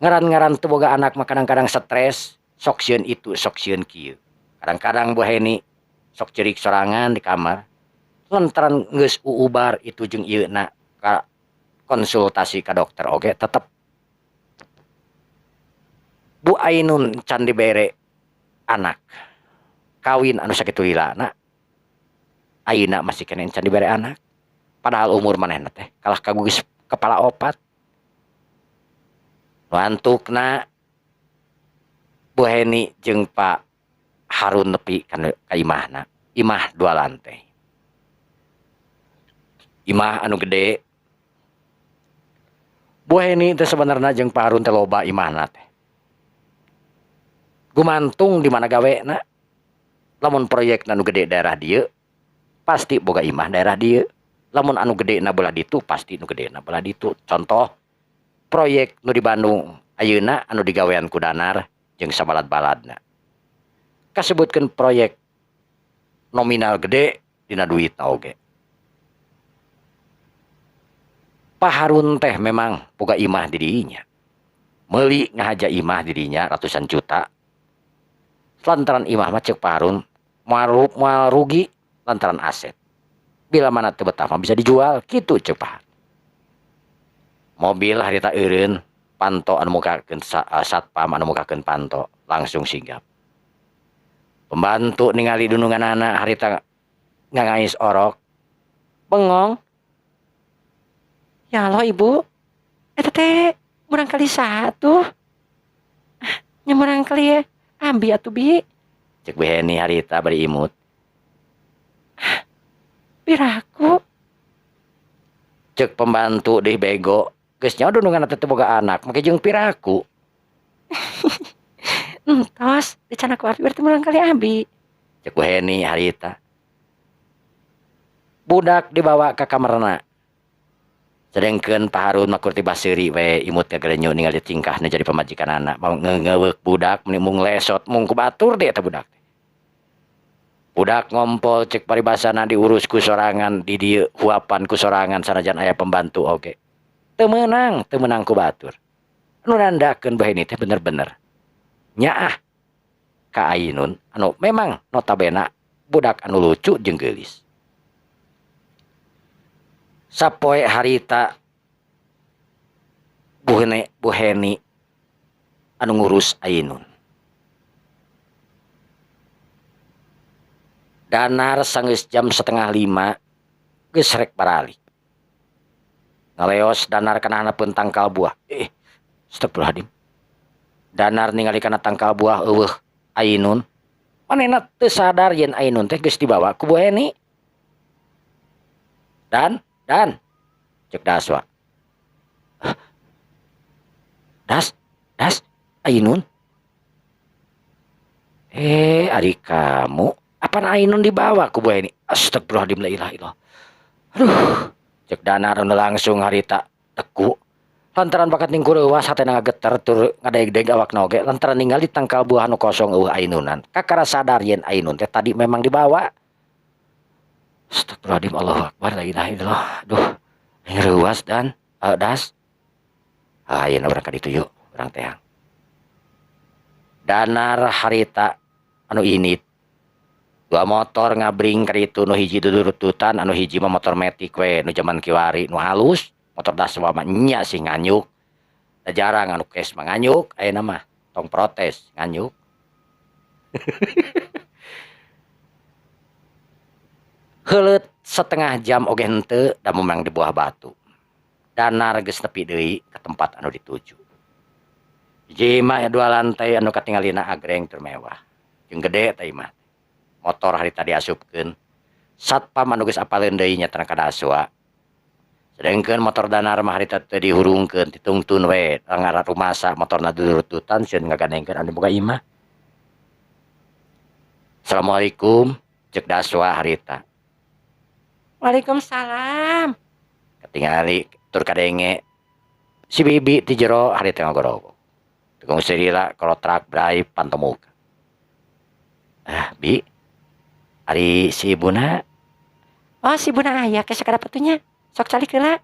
Ngaran-ngaran teu boga anak mah kadang-kadang stres, sok sieun itu, sok sieun kieu. Kadang-kadang Bu Heni sok cerik sorangan di kamar lantaran geus uubar itu jeung ieuna ka konsultasi ka dokter oge tetep Bu Ainun can dibere anak kawin anu sakitu lilana ayeuna masih keneh can dibere anak padahal umur manehna teh kalah ka geus kepala opat. Antukna Bu Heni jeung Pak Harun nepi ka imahna, imah 2 lantai. Imah anu gede. Bu Heni teh sebenarna jeung Pak Harun teh loba imahna teh. Gumantung di mana gawena. Lamun proyekna anu gede daerah dieu pasti boga imah daerah dieu. Lamun anu gedena belah ditu pasti nu gedena belah ditu. Contoh proyek nu di Bandung ayeuna anu digawean ku Danar jeung sabalad-baladna. Kasebutkeun proyek nominal gede dina duitna oge. Pak Harun teh memang boga imah di dinya. Meuli ngahaja imah di dinya ratusan juta. Lantaran imah mah ceuk Pak Harun moal rugi lantaran aset. Bila mana teu betah mah bisa dijual kitu ceuk Pak Harun. Mobil harita eureun panto anu mukakeun satpam anu mukakeun panto langsung sigap. Pembantu ningali dununganana harita ngangais orok bengong. Ya Allah ibu, eta teh murang kali satu. Nya murang kali ya, ambi atuh bi. Cek Bu Heni harita bari imut. Piraku. Cek pembantu deh bego. Geus nyaho dununganna teh boga anak, make jeung piraku. Entos, dicanak ku abi berarti murang kali abi. Cek Bu Heni harita. Budak dibawa ke kamarna. Sedengkeun Pak Harun mah kur tibah seuri we imut kagelenyo ningali tingkahna jadi pamajikanana. Mau ngeuweuk budak meni mung lesot mung ku batur deui eta budak. Budak ngompol cek paribasana diurus ku sorangan di dieu huapan ku sorangan sanajan aya pembantu oge. Teu meunang ku batur. Anu nandakeun Bu Heni teh bener-bener nyaah ka Ainun anu memang notabene budak anu lucu jeung geulis. Sapoe harita Bu Heni anu ngurus Ainun. Danar sanggeus jam 4:30 geus rek baralik. Ngaleos Danar kana handapeun tangkal buah. Astagfirullahaladzim. Danar ningali kana tangkal buah eueuh Ainun. Manehna teu sadar yen Ainun teh geus dibawa ku Bu Heni. Dan cek Daswa. Das Ainun. Ari kamu apaan Ainun dibawa ku Bu Heni? Astagfirullahaladzim, la ilaha illallah. Aduh, cek Danar anu langsung harita teku. Lantaran bakat ning kureuwas hatena ngageter tur ngadeg-deg awakna oge lantaran ningali tangkal buah anu kosong eueuh Ainunan. Kakara sadar yen Ainun teh tadi memang dibawa. Astagfirullahaladzim, Allahu akbar, la ilaha illallah. Aduh, aing reuwas dan das. Ayeuna urang ka ditu yuk, urang teang. Danar harita anu init. Dua motor ngabring ka ditu, nu hiji dudurututan, anu hiji mah motor metik we nu jaman kiwari nu halus. Motor Daswa mah nya sih nganyuk. Da jarang anu cash mah nganyuk ayeuna mah, tong protes nganyuk. Heuleut setengah jam oge henteu da memang di buah batu. Danar geus nepi deui ka tempat anu dituju. Hiji mah dua lantai anu katingalina agreng tur mewah. Jeung gede teh imah. Motor harita diasupkeun. Satpam anu geus apaleun deui nya ka Daswa. Sedengkeun motor Danar mah harita teu dihurungkeun, ditungtun we langara rumasa motorna dudurututan sieun ngagandengkeun anu boga imah. Assalamualaikum, cek Daswa harita. Waalaikumsalam. Katingali tur kadenge si Bibi ti jero harita ngagorowok. Tukang sirila kolotrak brai pantemuka. Bi, ari si ibuna? Oh, si ibuna aya ke sakadap atuh nya. Sok calik heula.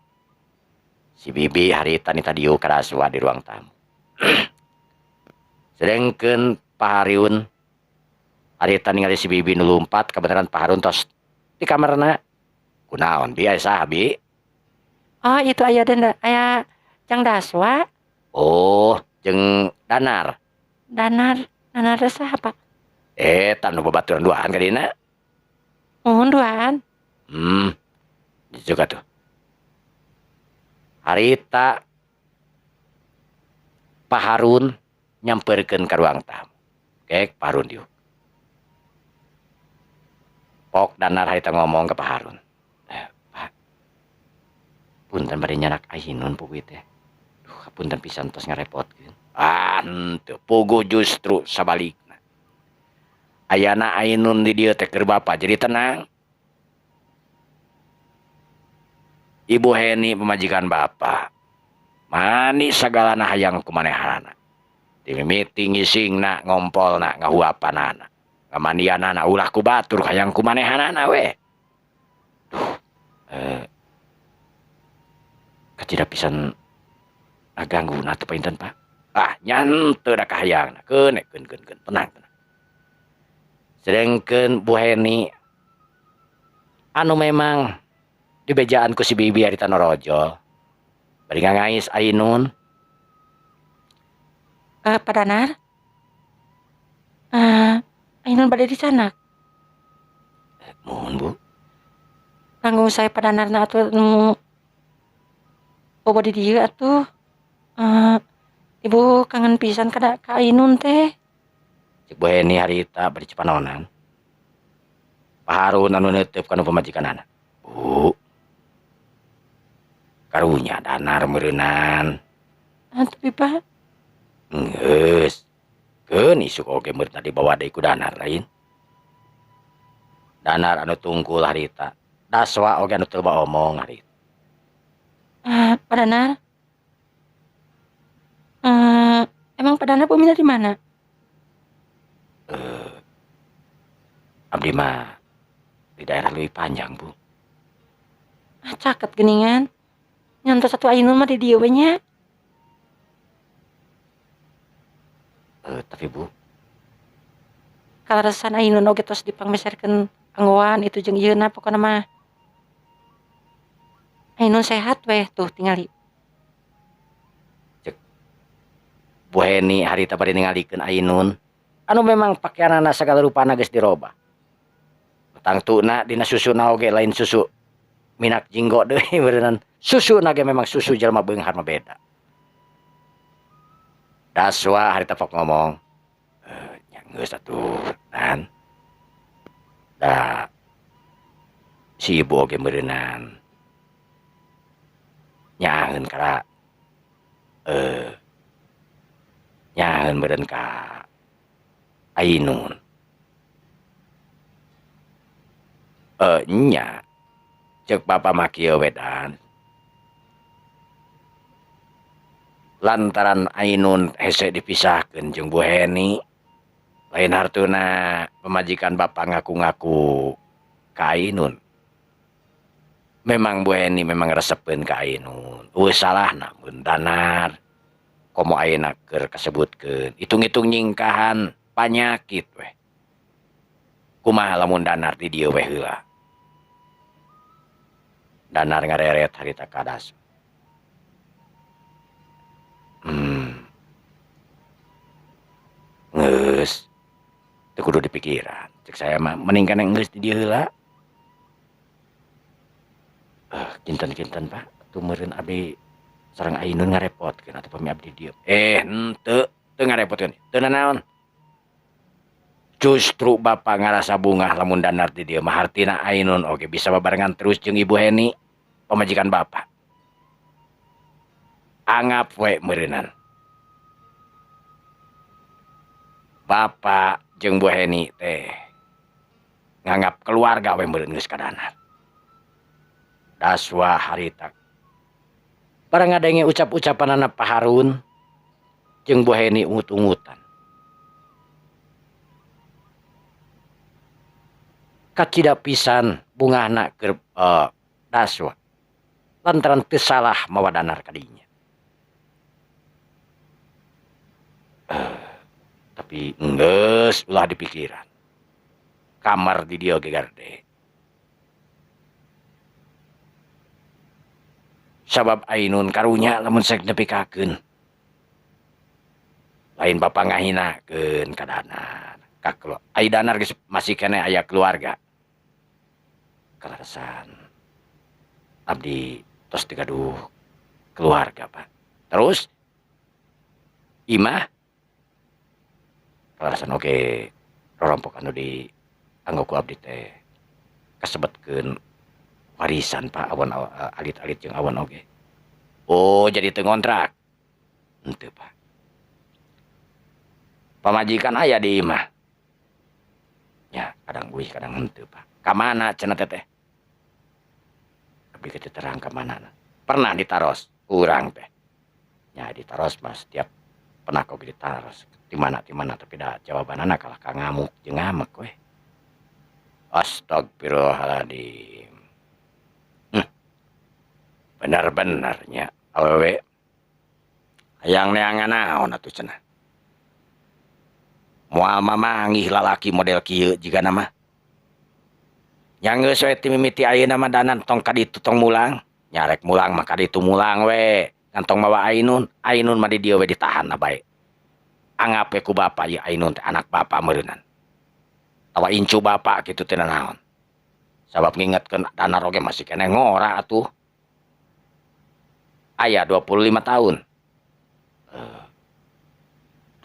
Si Bibi harita nita dieu ka Daswa di ruang tamu. Sedengkeun Pak Harun harita ningali si Bibi nu lumpat, kebenaran Pak Harun tos di kamarna. Kunaon bi aya saha bi? Oh, itu aya denda, aya Jang Daswa. Oh, jeung Danar. Danar, Danar teh saha, Pak? Eta nu babaturan duaan ka dina. Muhun duaan. Juga tuh. Harita Pak Harun nyamperkeun ka ruang tamu. Kek Pak Harun diuk. Pok Danar harita ngomong ke Pak Harun. Pak, punten bari nyanak Ainun puguh teh. Duh, punten pisan tos ngarepotkeun. Ah, henteu, puguh justru sabalikna. Ayana Ainun di dieu teh keur bapa jadi tenang. Ibu Heni pemajikan bapa. Mani sagalana hayang kumanehanana. Dimimiti ngisingna, ngompolna, ngahuapanana. Ngamandianana ulah ku batur hayang kumanehanana we. Duh, kacida pisan ngagangguna teu painten Pak. Ah, nyantu da kahayangna. Keun, keun, keun, keun, tenang, tenang. Sedengkeun Bu Heni anu memang dibejaan ku si Bibi harita norojol. Bari ngangais Ainun. Pak Danar? Ainun bade dicanak. Mohon Bu. Tanggung saya Pak Danar na atuh nu bobo di dieu atuh. Ibu kangen pisan ka Ainun teh. Cek Bu Heni harita bari cepanonan. Pak Harun anu neuteub kana pamajikanana. Bu, karunya Danar meureunan. Tapi Pak. Geus. Keun isuk oge meureun dibawa deui ku Danar lain. Danar anu tungkul harita. Daswa oge anu teu loba omong harita. Pak Danar. Emang Pak Danar bumina di mana? Abdi mah di daerah Leuwi Panjang, Bu. Ah, caket geuningan. Nyantos satu Ainun mah di dieu we nya. Tapi Bu, kaleresan Ainun oge tos dipangmeserkeun anggoan itu jeung ieuna pokona mah. Ainun sehat weh tuh tingali. Cek Bu Heni harita bari ningalikeun Ainun anu memang pakaianana sagala rupana geus dirobah. Tangtuna dina susuna oge lain susu minak jinggo deui beureunan. Susuna ge memang susu jelema beunghar mah beda. Daswa harita pok ngomong, nya geus atuh dan da si ibu oge meureunan nyaaheun kana nyaaheun meureun ka Ainun. Nya ceuk bapa mah kieu we dan. Lantaran Ainun hese dipisahkeun jeung Bu Heni, lain hartuna pamajikan bapa ngaku-ngaku ka Ainun. Memang Bu Heni memang resepeun ka Ainun. Eueuh salahna mun danar. Komo ayeuna keur kasebutkeun, hitung-hitung nyingkahan panyakit weh. Kumaha lamun danar di dieu weh heula. Danar ngareret harita ka Daswa. Geus teu kudu dipikiran. Cek saya mah mending kana geus di dieu heula. Kinten-kinten Pak, atuh meureun abdi sareng Ainun ngarepotkeun atuh pami abdi dieu. Henteu, teu ngarepotkeun. Teu nanaon. Justru bapa ngarasa bungah lamun danar di dieu mah hartina Ainun oge bisa babarengan terus jeung Ibu Heni, pamajikan bapa. Anggap we meureunan. Bapa jeung Bu Heni teh nganggap keluarga we meureun geus ka danar. Daswa harita. Barang ngadenge ucap-ucapanana Pak Harun jeung Bu Heni ungut-ungutan. Kacida pisan bungahna keur Daswa lantaran teu salah mawa danar ka dinya. Tapi geus ulah dipikiran. Kamar di dieu ge garde. Sabab Ainun karunya lamun sek nepikakeun. Lain bapa ngahinakeun ka danar. Ka ai danar geus masih keneh aya keluarga. Kaleresan abdi tos digaduh keluarga Pak. Terus imah kaleresan oge rorompok anu di anggo ku abdi teh kasebetkeun warisan Pak awan alit-alit jeung awan oge. Oh jadi teu ngontrak. Henteu Pak. Pamajikan aya di imah. Ya kadang uih kadang henteu Pak. Ka mana cenah teteh? Abdi teu terang ka mana. Pernah ditaros urang teh. Ya ditaros mah setiap pernah oge ditaros. Di mana tapi da jawabanana kalah ka ngamuk jeung ngamek weh. Astagfirullahaladzim. Benar-benarnya awewe hayang neangan naon atuh cenah. Moal mamanggih lalaki model kieu jigana mah. Nya geus we ti mimiti ayeuna mah danan tong ka ditu tong mulang. Nyarek mulang mah ka ditu mulang we. Ngan tong mawa Ainun, Ainun mah di dieu we ditahan bae. Anggap we ku bapa ieu Ainun teh anak bapa meureunan. Tawa incu bapa kitu teh naon. Sabab ngingetkeun danar oge masih keneh ngora atuh. Aya 25 tahun.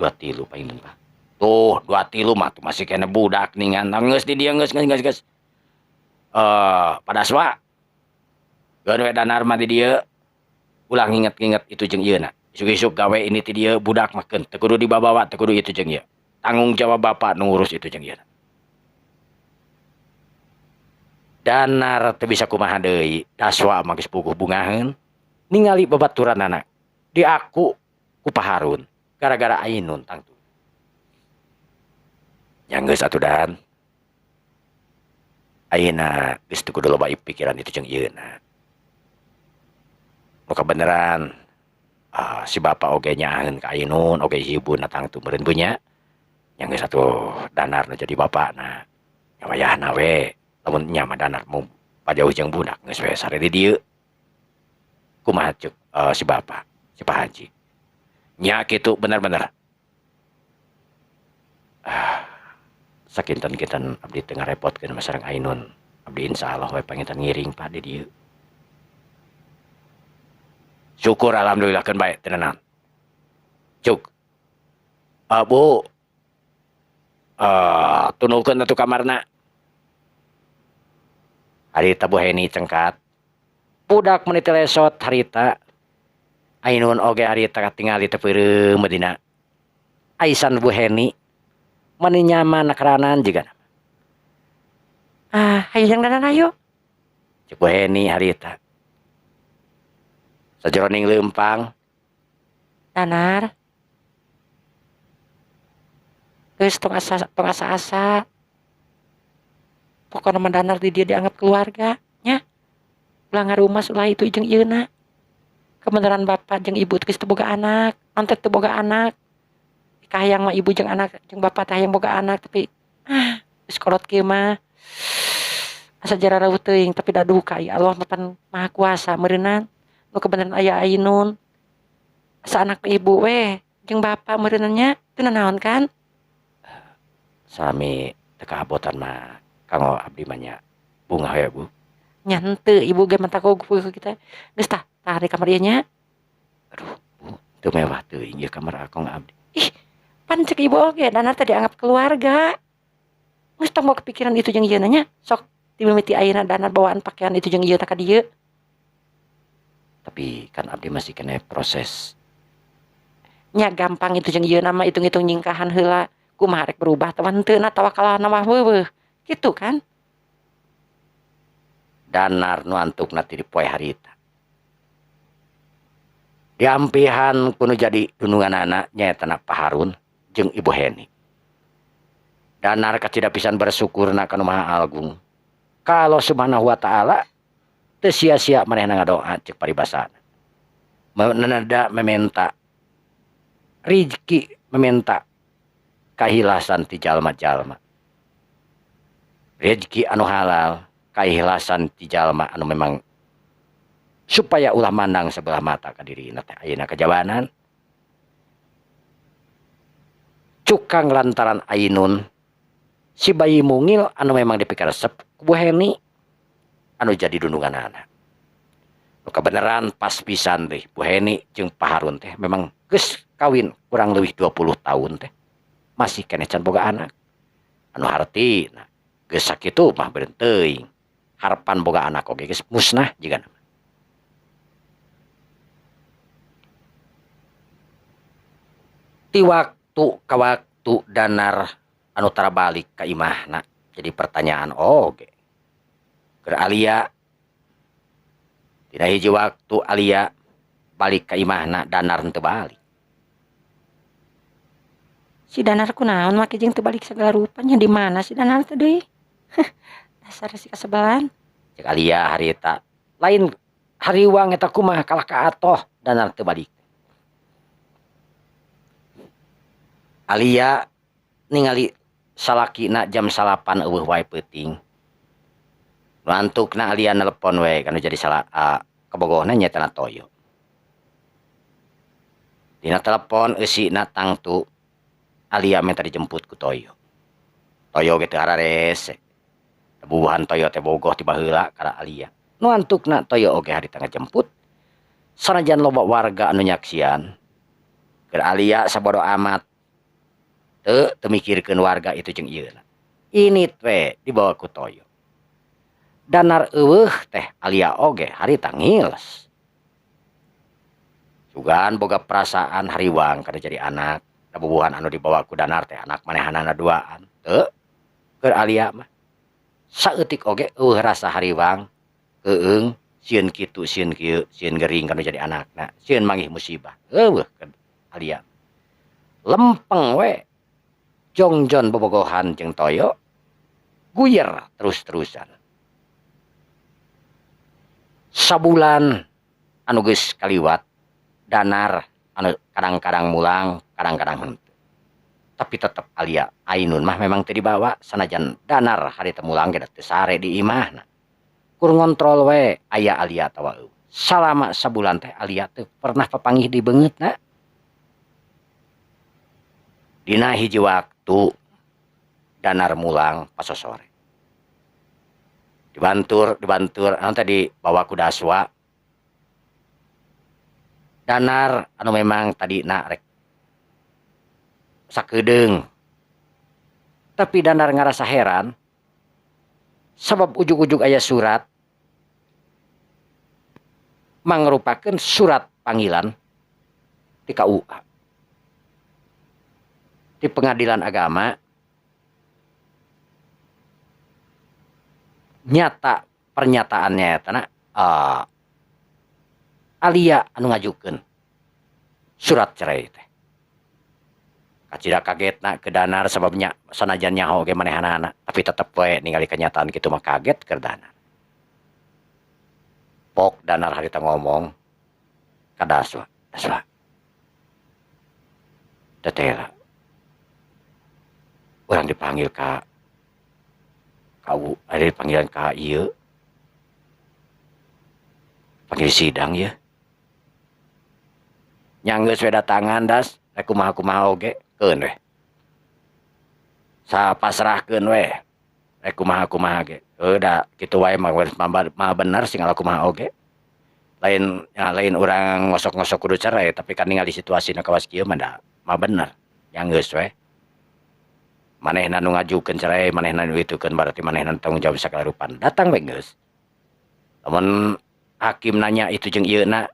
23 Pak Ainun Pak. Tuh 23 mah tuh masih keneh budak ningan. Geus di dieu geus geus geus geus. Pak Daswa. Geun we danar mah di dieu. Ulah nginget-nginget itu jeung ieu na. Isuk-isuk gawe ini ti dieu budak mah keun teu kudu dibabawa teu kudu itu jeung ieu. Tanggung jawab bapak nu ngurus itu jeung ieu. Danar teu bisa kumaha deui. Daswa mah geus puguh bungaheun. Ningali babaturanana diaku ku Pak Harun gara-gara Ainun tangtu. Nya geus atuh dan. Ayeuna geus teu kudu loba pikiran itu jeung ieu na. Nu kabeneran si bapa oge nyaaheun ka Ainun oge si ibuna tangtu meureun punya. Nya geus atuh danar nu jadi bapana. Nya wayahna we lamun nya mah danar mah pajauh jeung budak geus we sare di dieu. Kumaha ceuk si bapak, si Pak Haji. Nya kitu bener-bener. Sakinten-kinten abdi teu ngarepotkeun mah sareng Ainun. Abdi insyaallah we panginten ngiring Pak di dieu. Syukur alhamdulillah keun bae teu nanaon. Cuk. Bu. Tunulkeun atuh kamarna. Harita Bu Heni cengkat. Budak meuni teh lesot harita. Ainun oge harita katingali teh peureum dina aisan Bu Heni. Meni nyaman keranan juga. Ah, hayu jeung danan ayo. Cek Bu Heni harita. Sajeroning leumpang. Danar. Geus tong asa tong asa-asa. Pokona mah Danar di dieu dianggap keluarga nya. Ulah ngarumas ulah itu jeung ieuna. Kebenaran bapak jeung ibu geus teu boga anak, antet teu boga anak. Kahayang mah ibu jeung anak jeung bapak teh hayang boga anak tapi geus kolot kieu mah. Asa jarareuh teuing tapi da duka ya Allah mah pan maha kuasa meureunnan. Nu kebenaran aya Ainun. Asa anak ibu weh jeung bapak meureunnan nya teu nanaon kan? Sami teu kahabotan mah kanggo abdi mah nya bungah we Bu. Nya henteu ibu ge mah takut kita. Geus tah tah di kamar ieu nya. Aduh Bu, teu mewah teuing ieu kamar akong abdi. Ih, pan cek ibu oge Danar teh dianggap keluarga. Geus tong mau kepikiran itu jeung ieu nya. Sok dimimiti ayeuna Danar bawaan pakaian itu jeung ieu ka dieu. Tapi kan abdi masih kena proses. Nya gampang itu jeung ieu mah hitung-hitung nyingkahan heula. Kumaha rek berubah teh henteu na tawakalna mah heueuh. Gitu kan? Danar nu antukna ti poe harita. Diampihan kuno jadi dununganana nyaeta na Pak Harun jeung Ibu Heni. Danar kacida pisan bersyukurna ka Nu Maha Agung. Kalau Subhanahu wa Ta'ala teu sia-sia manehna ngadoa ceuk paribasana. Menada mementa rizki, meminta kahilasan ti jalma-jalma. Rezeki anu halal, kahilasan ti jalma anu memang supaya ulah mandang sebelah mata ka dirina teh ayeuna kajabanan. Cukang lantaran Ainun si bayi mungil anu memang dipikaresep ku Bu Heni anu jadi dununganana. Nu kabeneran pas pisan teh Bu Heni jeung Pak Harun teh memang geus kawin kurang leuwih 20 tahun teh masih keneh can boga anak. Anu hartina geus sakitu mah beureun teuing. Harapan boga anak oge geus musnah jigana. Ti waktu ka waktu Danar anu tara balik ka imahna jadi pertanyaan oge. Keur Alia dina hiji waktu Alia balik ka imahna Danar henteu balik. Si Danar kunaon make jeung teu balik sagala rupanya di mana si Danar teh deui? Dasar si kasebelan. Cek Alia harita lain hariwang eta kumaha kalah ka atoh Danar teu balik. Alia ningali salakina jam 9 eueuh wae peuting. Nu antukna Alia nelepon we kanu jadi salah kabogohna nyaeta na Toyo. Dina telepon eusina tangtu Alia minta dijemput ku Toyo. Toyo ge teu hararese. Bubuhan Toyo teh bogoh ti baheula ka Alia. Nu antukna Toyo oge harita ngajemput. Sanajan loba warga anu nyaksian. Keur Alia sabodo amat. Teu mikirkeun warga itu jeung ieu. Ini teh dibawa ku Toyo. Danar eueuh teh Alia oge harita ngiles. Sugan boga perasaan hariwang kada jadi anak. Da bubuhan anu dibawa ku Danar teh anak manehanana duaan. Teu keur Alia mah saeutik oge eueuh rasa hariwang, keueung, sieun kitu sieun kieu, sieun gering kanu jadi anakna, sieun manggih musibah. Eueuh keur Alia. Lempeng we. Jongjon bobogohan jeung Toyo guyer terus-terusan. Sabulan anu geus kaliwat Danar anu kadang-kadang mulang, kadang-kadang henteu. Tapi tetep Alia Ainun mah memang teu dibawa sanajan Danar harita mulang ge teu sare di imahna. Kur ngontrol we aya Alia atawa eueuh. Salama sabulan teh Alia teu pernah papanggih di beungeutna. Dina hiji waktu Danar mulang pasosore. Dibantur, anu teh dibawa ku Daswa. Danar anu memang tadina rek sakedeung. Tapi Danar ngarasa heran sabab ujug-ujug aya surat mangrupakeun surat panggilan di KUA. Di pengadilan agama nyata pernyataannya eta Alia anu ngajukeun surat cerai teh. Kacida kagetna ke Danar sababnya sanajan nyaho ge manehanana tapi tetep we ningali kenyataan kitu mah kaget ke Danar. Pok Danar harita ngomong ka Daswa, Daswa. Teteh urang dipanggil ka kau ada panggilan ka ieu. Panggil sidang ya. Nya geus we datangan das, rek kumaha-kumaha oge keun we. Sapasrahkeun we. Rek kumaha-kumaha ge. Heuh da kitu wae mah mah bener sing kumaha oge. Lain ya, lain urang ngosok-ngosok kudu cerai tapi kan ningali situasina kawas kieu mah da mah bener. Nya geus we. Manehna nu ngajukeun cerai, manehna nu itukeun berarti manehna tanggung jawab sagala rupan. Datang we geus. Lamun hakim nanya itu jeung ieu na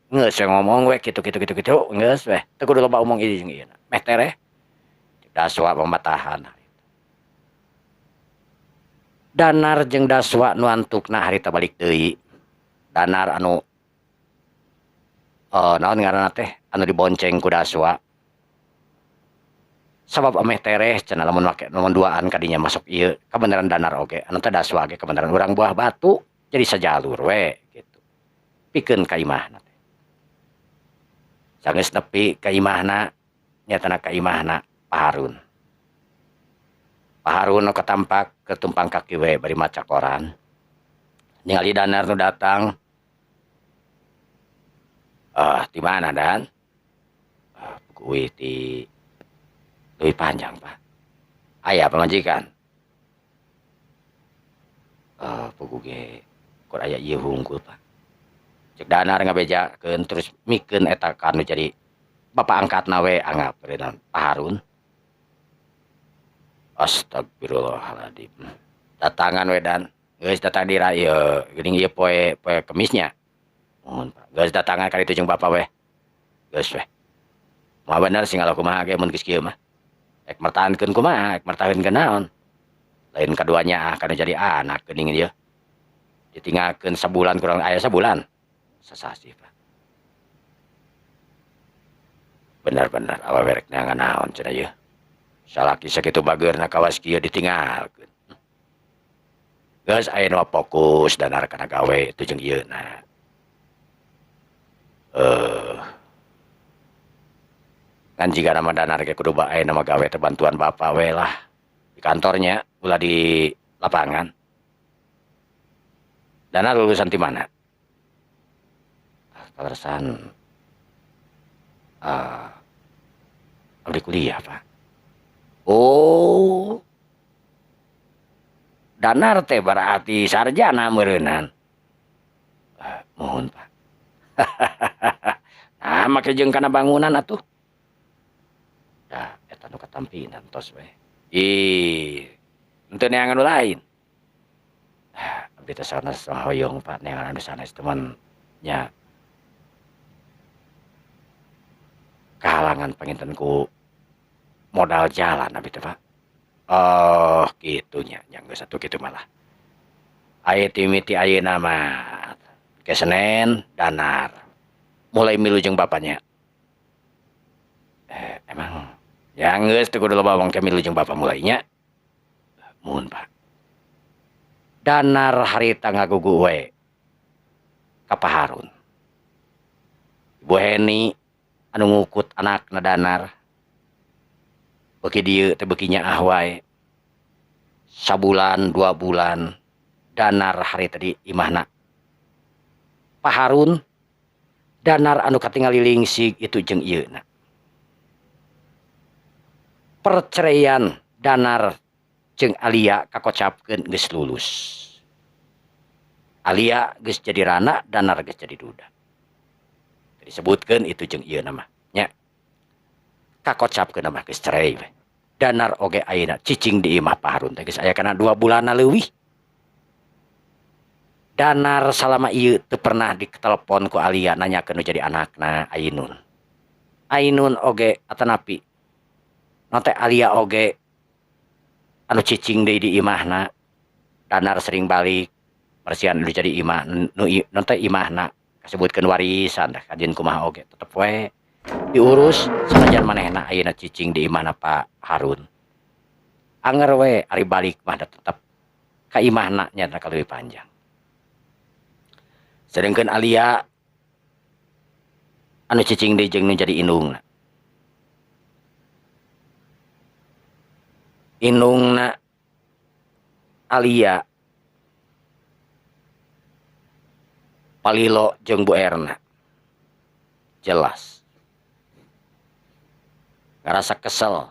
geus we ngomong we kitu kitu kitu kitu geus we. Teu kudu loba omong ieu jeung ieu na. Meh tereh. Daswa pematahan. Danar jeung Daswa nu antukna harita balik deui. Danar anu naon ngaranna teh anu dibonceng ku Daswa. Sabab ameh tereh cenah lamun make lamun duaan kadinya masuk ieu kabeneran Danar oge anu teh Daswa ge kabeneran urang buah batu jadi sajalur we gitu. Pikeun ka imahna teh. Sanggeus nepi ka imahna nyatana ka imahna Pak Harun. Pak Harun nu katampak ketumpang kaki we bari maca koran. Ningali Danar nu datang. Ah, di mana Dan? Ah, kuwi di lebih panjang, Pak. Aya pamajikan. Pugu ge kur aya ieu hungkul, Pak. Cek Danar ngabejakeun terus mikeun eta ka anu jadi bapak angkatna we anggap beunang Pak Harun. Astagfirullahaladzim. Datangan we Dan. Geus datang dira ieu geuning ieu poe poe Kemisnya. Mohon Pak. Geus datangan ka ditu jeung bapak we. Geus we. Moal bener sing kumaha ge mun geus kieu mah. Ek mertahankeun kumaha, ek mertahankeun naon. Lain kaduanya ah kana jadi anak geuning ieu. Ditinggalkeun sabulan kurang aya sabulan. Sasasih Pak. Bener-bener awewe rek neangan naon cenah ieu. Salaki sakitu bageurna kawas kieu ditinggalkeun. Geus aya nu fokus Danar kana gawe itu jeung ieu na. Kan jika nama Danar ge kudu bae nama gawe teh bantuan bapak we lah di kantornya ulah di lapangan. Danar lulusan di mana? Lulusan abdi kuliah Pak. Oh, Danar teh berarti sarjana meureunnan. Mohon Pak. Nah, make jeung kana bangunan atuh. Dah, eta nu katampinan tos we. Ih, henteu neangan nu lain. Abdi teh sanes hoyong Pak neangan anu sanes teman nya kahalangan panginten ku modal jalan abdi teh Pak. Oh, kitu nya, nya geus atuh kitu malah. Aya timiti ayeuna mah ke Senen Danar. Mulai milu jeung bapaknya. Emang ya geus teu kudu loba omong ke milu jeung bapak mulainya. Muhun Pak. Danar harita ngagugu we ka Pak Harun. Ibu Heni anu ngukut anakna Danar. Beuki dieu teh beuki nyaah wae. Sabulan 2 bulan Danar harita di imahna. Pak Harun Danar anu katingali lingsig itu jeung ieu na. Perceraian Danar jeung Alia kakocapkeun geus lulus. Alia geus jadi rana, Danar geus jadi duda. Disebutkeun itu jeung ieu na mah nya. Kakocapkeun mah geus cerai we. Danar oge ayeuna cicing di imah Pak Harun teh geus aya kana 2 bulanna leuwih. Danar salama ieu teu pernah ditelepon ku Alia nanyakeun nu jadi anakna Ainun. Ainun oge atanapi naon teh Alia oge anu cicing deui di imahna. Danar sering balik bersihan nu jadi imah nu naon teh imahna kasebutkeun warisan teh kajian kumaha oge tetep we diurus sanajan manehna ayeuna cicing di imahna Pak Harun. Anger we ari balik mah tetep ka imahna nya leuwih panjang. Sedangkan Alia anu cicing deui jeung nu jadi indungna. Indungna Alia Palilo jeung Bu Erna. Jelas. Ngarasa kesel